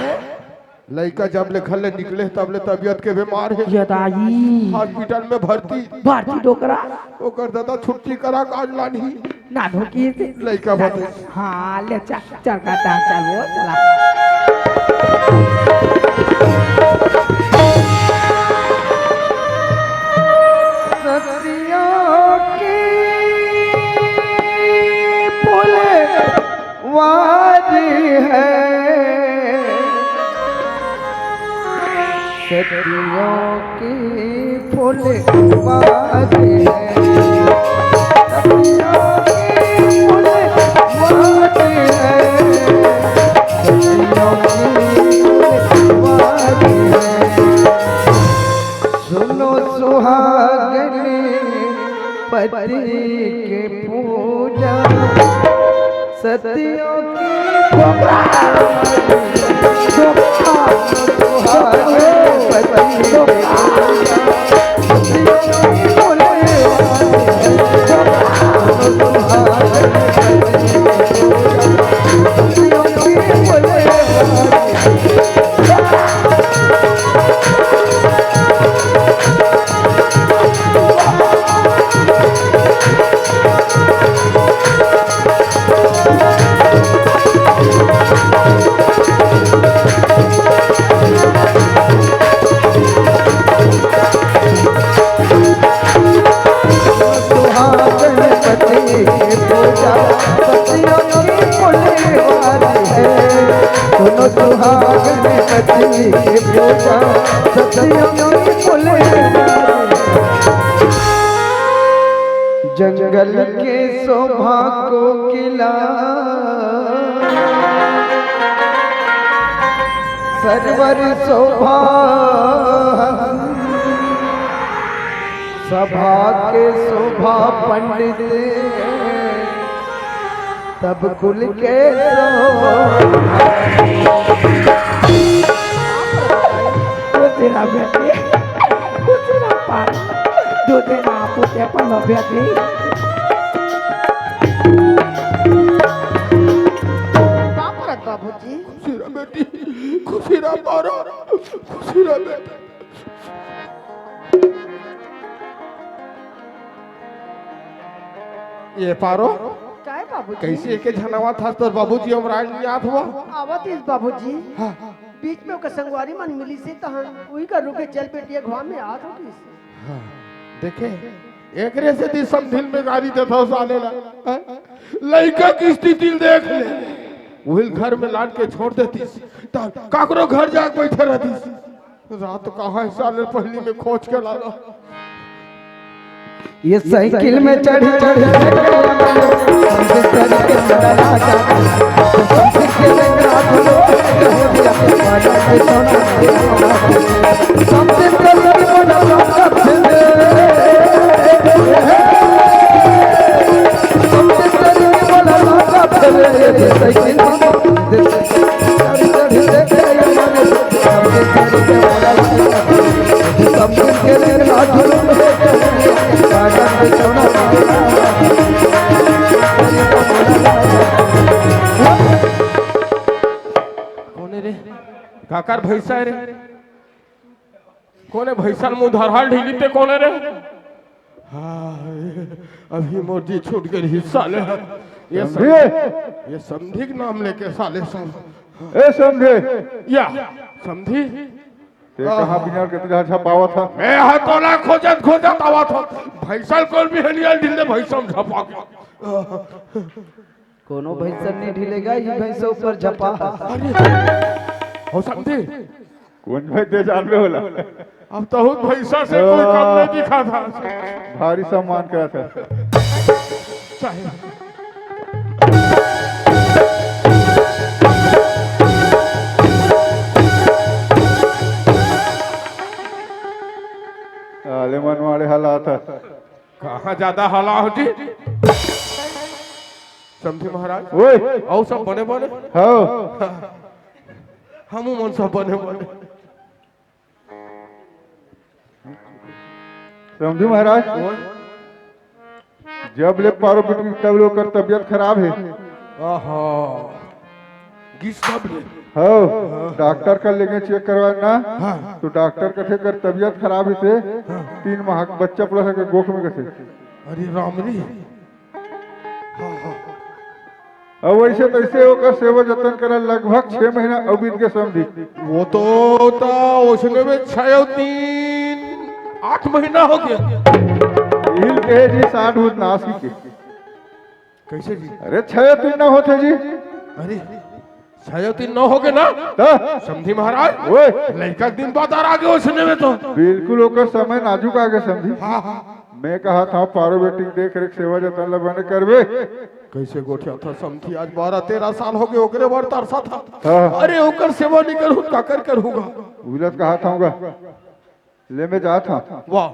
लइका जब ले घर ले निकले, तब ले तबीयत के बीमार है। ये दाई। हॉस्पिटल में भर्ती। भर्ती डोकरा। ओकर दादा छुट्टी करा के आज लानही। नानू की से लइका बाटे। हाँ, ले चल, चल का चल, चल वो, चला। सतियों की फुलवारी है, सतियों की फुलवारी है। सतियों की फुलवारी है। सतियों की फुलवारी है। सुनो सुहागन पति की पूजा। सतियों की सुहागन पति की पूजा। सुहागन पति की पूजा सतियों की फुलवारी है। सुनो सुहागन पति की पूजा सतियों की फुलवारी है। जंगल के शोभा कोकिला सरवर शोभा, सभा के शोभा पंडित, तब कुल के शोभा। खुशी रह बेटी, खुशी रह पार, दो दिन आप उसे पर लभ्या दी। का परत बाबूजी? खुशी रह बेटी, खुशी रह पारो, खुशी रह बेटी। ये पारो, काय बाबूजी? कैसे एके झन आवत हस, तोर बाबूजी अउ राज नइ आवत हवय? आवत हस बाबूजी। हाँ। बीच में ओकर संगवारी मन मिलिस हे, तहन उही कर रुके चल बेटी, अगवा में आवत हस। हाँ, देखे, एकरे सेती समधिन में गारी देथव साले ला। हाँ? लइका के स्थिति ल देख ले। उहिल घर में लान के छोड़ देतिस, त काकरो घर जाके बैठे रहतिस। रात कहाँ हे साले, पहिली में खोज के लाना। ये साइकिल में चढ़ी चढ़ी कोने रे? काकर भैंसा रे? कोने भैंसा ल मुंह धरहाल ढीली ते कोने रे? हाँ, अभी मोर जी छूट गए हिस्सा ले। ये समधी? समधी, ये समधी के नाम लेके साले सब। ए समधी। या, समधी? ते कहाँ बिना के तुझा झपावत हा? मैं हा तोला खोजत खोजत आवत हूँ। भैंसा ल कोन बिहनिया ढीले भैंसा म झपा के। कोनो भैंसा नहीं ढीलेगा, ये भैंसा ऊपर झपा। अरे, हो समधी? कोन भाई दे जान में होला? अब तो भैंसा से कोई कम नहीं दिखा था। भारी सम्मान करा था। चाहे आले मन वाले हालात है। कहाँ ज्यादा हला हो जी? समधी महाराज? ओए। अउ सब बने बने? हाँ। हमू मन सब बने बने। समधी महाराज? ओए। जब ले पारो बिटिन तब ले ओकर तबियत खराब हे। आहा। गिस तब ले। हाँ, डॉक्टर कर लेगे चेक करवाना। हाँ। तो डॉक्टर कथे कर तबियत खराब हे से हाँ। तीन माह के बच्चा पड़ा सके गोख में कथे। अरे राम रे। हाँ, हाँ। अब वैसे तैसे ओकर सेवा जतन करा लगभग छह महीना अउ बीत के समधी। वो तो ता उसने में छह अउ तीन आठ महीना हो गया। हिल के जी साठ भूत नासी के। कैसे जी? अरे छह तीन ना होते जी। अरे छह तीन नौ हो गए ना? हाँ। समधी महाराज, ओए। लड़का के दिन बाद आ गए उसने में तो। बिल्कुल ओकर समय नाजुक आ गए समधी। हाँ, हाँ। मैं कहा था पारो बेटी के देख रेख सेवा जतन ला बने करबे। कैसे गोठिया था समधी, आज बारह तेरह साल हो गए ओकरे बर तरसा था। हाँ। अरे ओकर सेवा नहीं करूँ काकर करूँगा। उलत कहा था। ले मैं जात हूँ। वाह,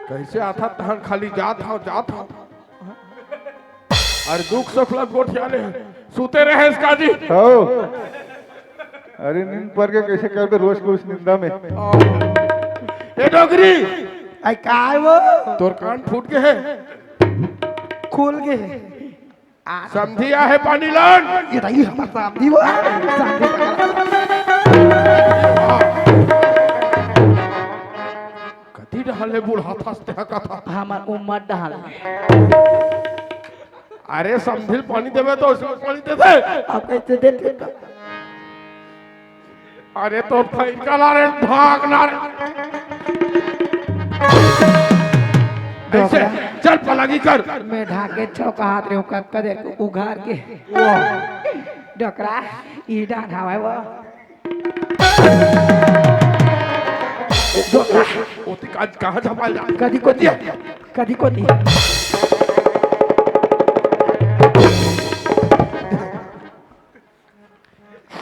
कैसे आथा तहन खाली जात हव, जात हव। अरे दुख सुख ला गोठिया ले, सुते रहे इसका जी। हो। अरे नींद पर के कैसे कर दे रोज को उस निंदा में। ए डोकरी, आई काय वो? तोर कान फूट गए है। खुल गए। समधी आहे पानी लान। ये रही हमर समधी वो। समधी। कति डहाले बूढ़ा था, हंसते हा कथा। हमर उम्मर डहाल। अरे समधी ल पानी देबे तो उसमें पानी दे दे। अब कैसे देते? अरे तो फैल चला रे, भाग ना रे। ऐसे, डोकरा। चल पलागी कर। मैं ढाके छो कहात रहे हूँ, कब कदे उघार के। वाह। डोकरा, ई डान हवाए वो। डोकरा। ओती काज कहाँ झपाल जा? कदी कोती, कदी कोती।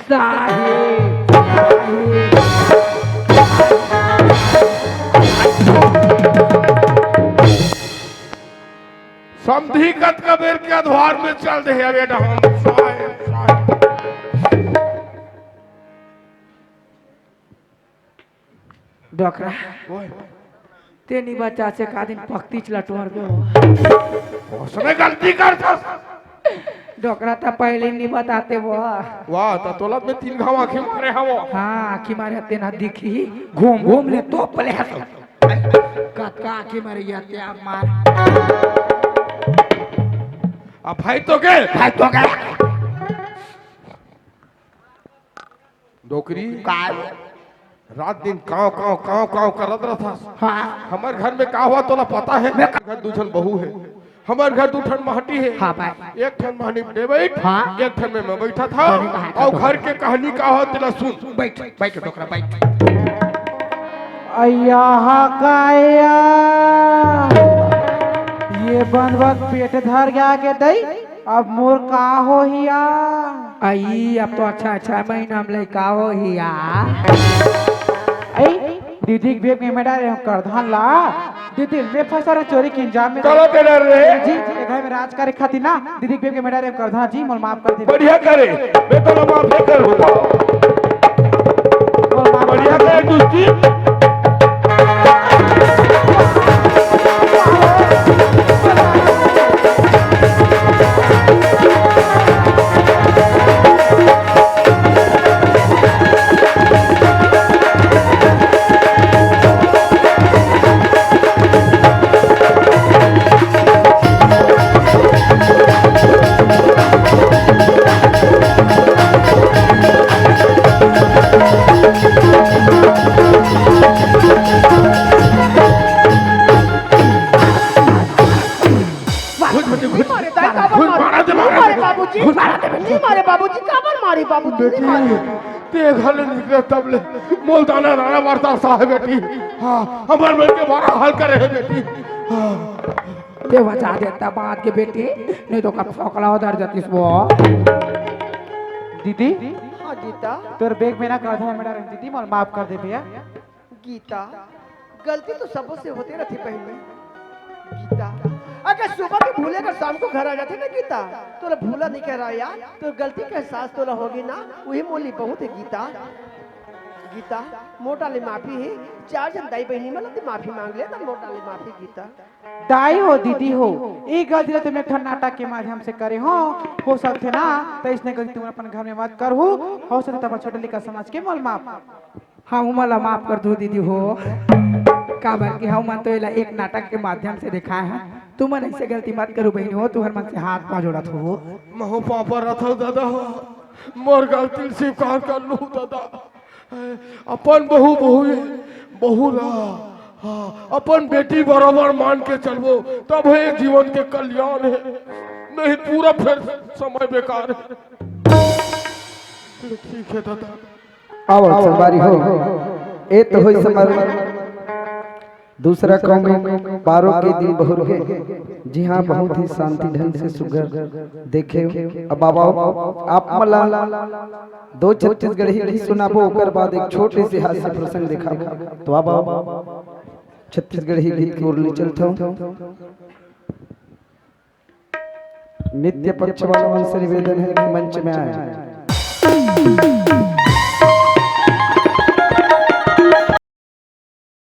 साहेब, साहेब। समधी कतका बेर के अधवार में चल दे हे, अरे डहम, साहेब, साहेब। डोकरा, ओए। ते नी बचा से का दिन पक्तीच लटवर के हो। उसने गलती कर था। डोकरा त पहले नी बताते वो। वाह, त तोला में तीन घाव आँखी मारे हवो। हाँ, आँखी मारे हते ना दिखी। घूम घूम ले तो पले हतो। कतका आँखी मारे या ते आप मार। अब भाई तो के? भाई तो के? डोकरी। का? रात दिन कांव, कांव, कांव, कांव करत रहथस। हाँ। हमर घर में का हुआ तोला पता है? मैं का- घर दू झन बहू है। हमर घर दू ठन महटी हे। हाँ, भाई। एक ठन महटी में बइठ, हाँ। एक ठन में मैं बइठा था। बने कहा था अउ तो। घर के कहानी का हो, तेला सुन। बइठ, बइठ, डोकरा, बइठ। अय्या हा काया, ये बंदवा के पेट धर गया के दई, अब मोर का होही या? अई, अब तो अच्छा, अच्छा महीना में लइका होही या। अई, दीदी के बेग में मेरा रे करधन ला। दीदी, मैं फंसा रे चोरी के इंजाम में। चलो तेरा रे। जी, ये घर में राज करे खातिर ना, दीदी के बेग में मेरा रे करधन जी, मोल माफ कर दे। बढ़िया करे, मैं तो माफ कर दूंगा। मोल माफ बढ़िया करे, दुष्टी। घुस, घुस, घुस। मारे दाई, काबर घुस, मारे? मारा दे, नहीं मारा मारे दे। बाबूजी। घुस, मारा दे। नहीं मारे बाबूजी, काबर मारे बाबूजी? नहीं बेटी, मारे। ते घर ले निकले तब ले मोल दाना दाना बरसात हे बेटी। हाँ, हमर मन के बड़ा हाल करे हे बेटी। हाँ। ते बचा देता बात के बेटी, नहीं तो कब फोकला उधर जातीस वो। दीदी, हाँ गीता। तोर बेग में ना करधन मेरा रे दीदी, मोल माफ कर दे भैया। गीता, गलती तो सबो से होते रहिथे बहिनी। गीता, अगर सुबह के भूले अगर शाम को घर आ जाते ना गीता, तोला भूला नहीं कह रहा यार, तो गलती का एहसास तोला होगे ना, वही मोली बहुत हे गीता। गीता, मोटा ले माफी हे, चार झन दाई बहिनी मन ले माफी मांग ले, त मोटा ले माफी गीता। दाई हो, दीदी हो, ए गलती ला तो मैं एक ठन नाटक के माध्यम से करे हों, हो सकथे ना, त इसने गलती तुमन अपन घर में मत करहू, हो सकथे त अपन छोटे लइका समझ के मोल माफ। हाँ, उमन ला माफ कर दू दीदी हो, काबर कि हमन तो एला एक नाटक के माध्यम से देखाए हन। तुमन ऐसे गलती मत करू बहिनी हो, तुहर मन से हाथ पाँव जोड़त हो। महू पाँव परत हव दादा, मोर गलती स्वीकार कर लू दादा। अपन बहू, बहू, बहू ला, हाँ, अपन बेटी बराबर मान के चलबो, तब हे जीवन के कल्याण हे, नहीं पूरा फिर समय बेकार हे। ठीक हे दादा। आओ संगवारी हो, ए तो होइस हमर दूसरा कौमी बारो के दिन बहुर के, जिहाँ बहुत ही शांति ढंग से सुग्घर देखे। अब बाबा, आप मन ला दो छत्तीसगढ़ी गीत सुनाबो, ओकर बाद एक छोटे से हास्य प्रसंग देखाबो। तो अब छत्तीसगढ़ी गीत के ओर ले चलथों। नृत्य पक्ष वालों से निवेदन है कि मंच में आए।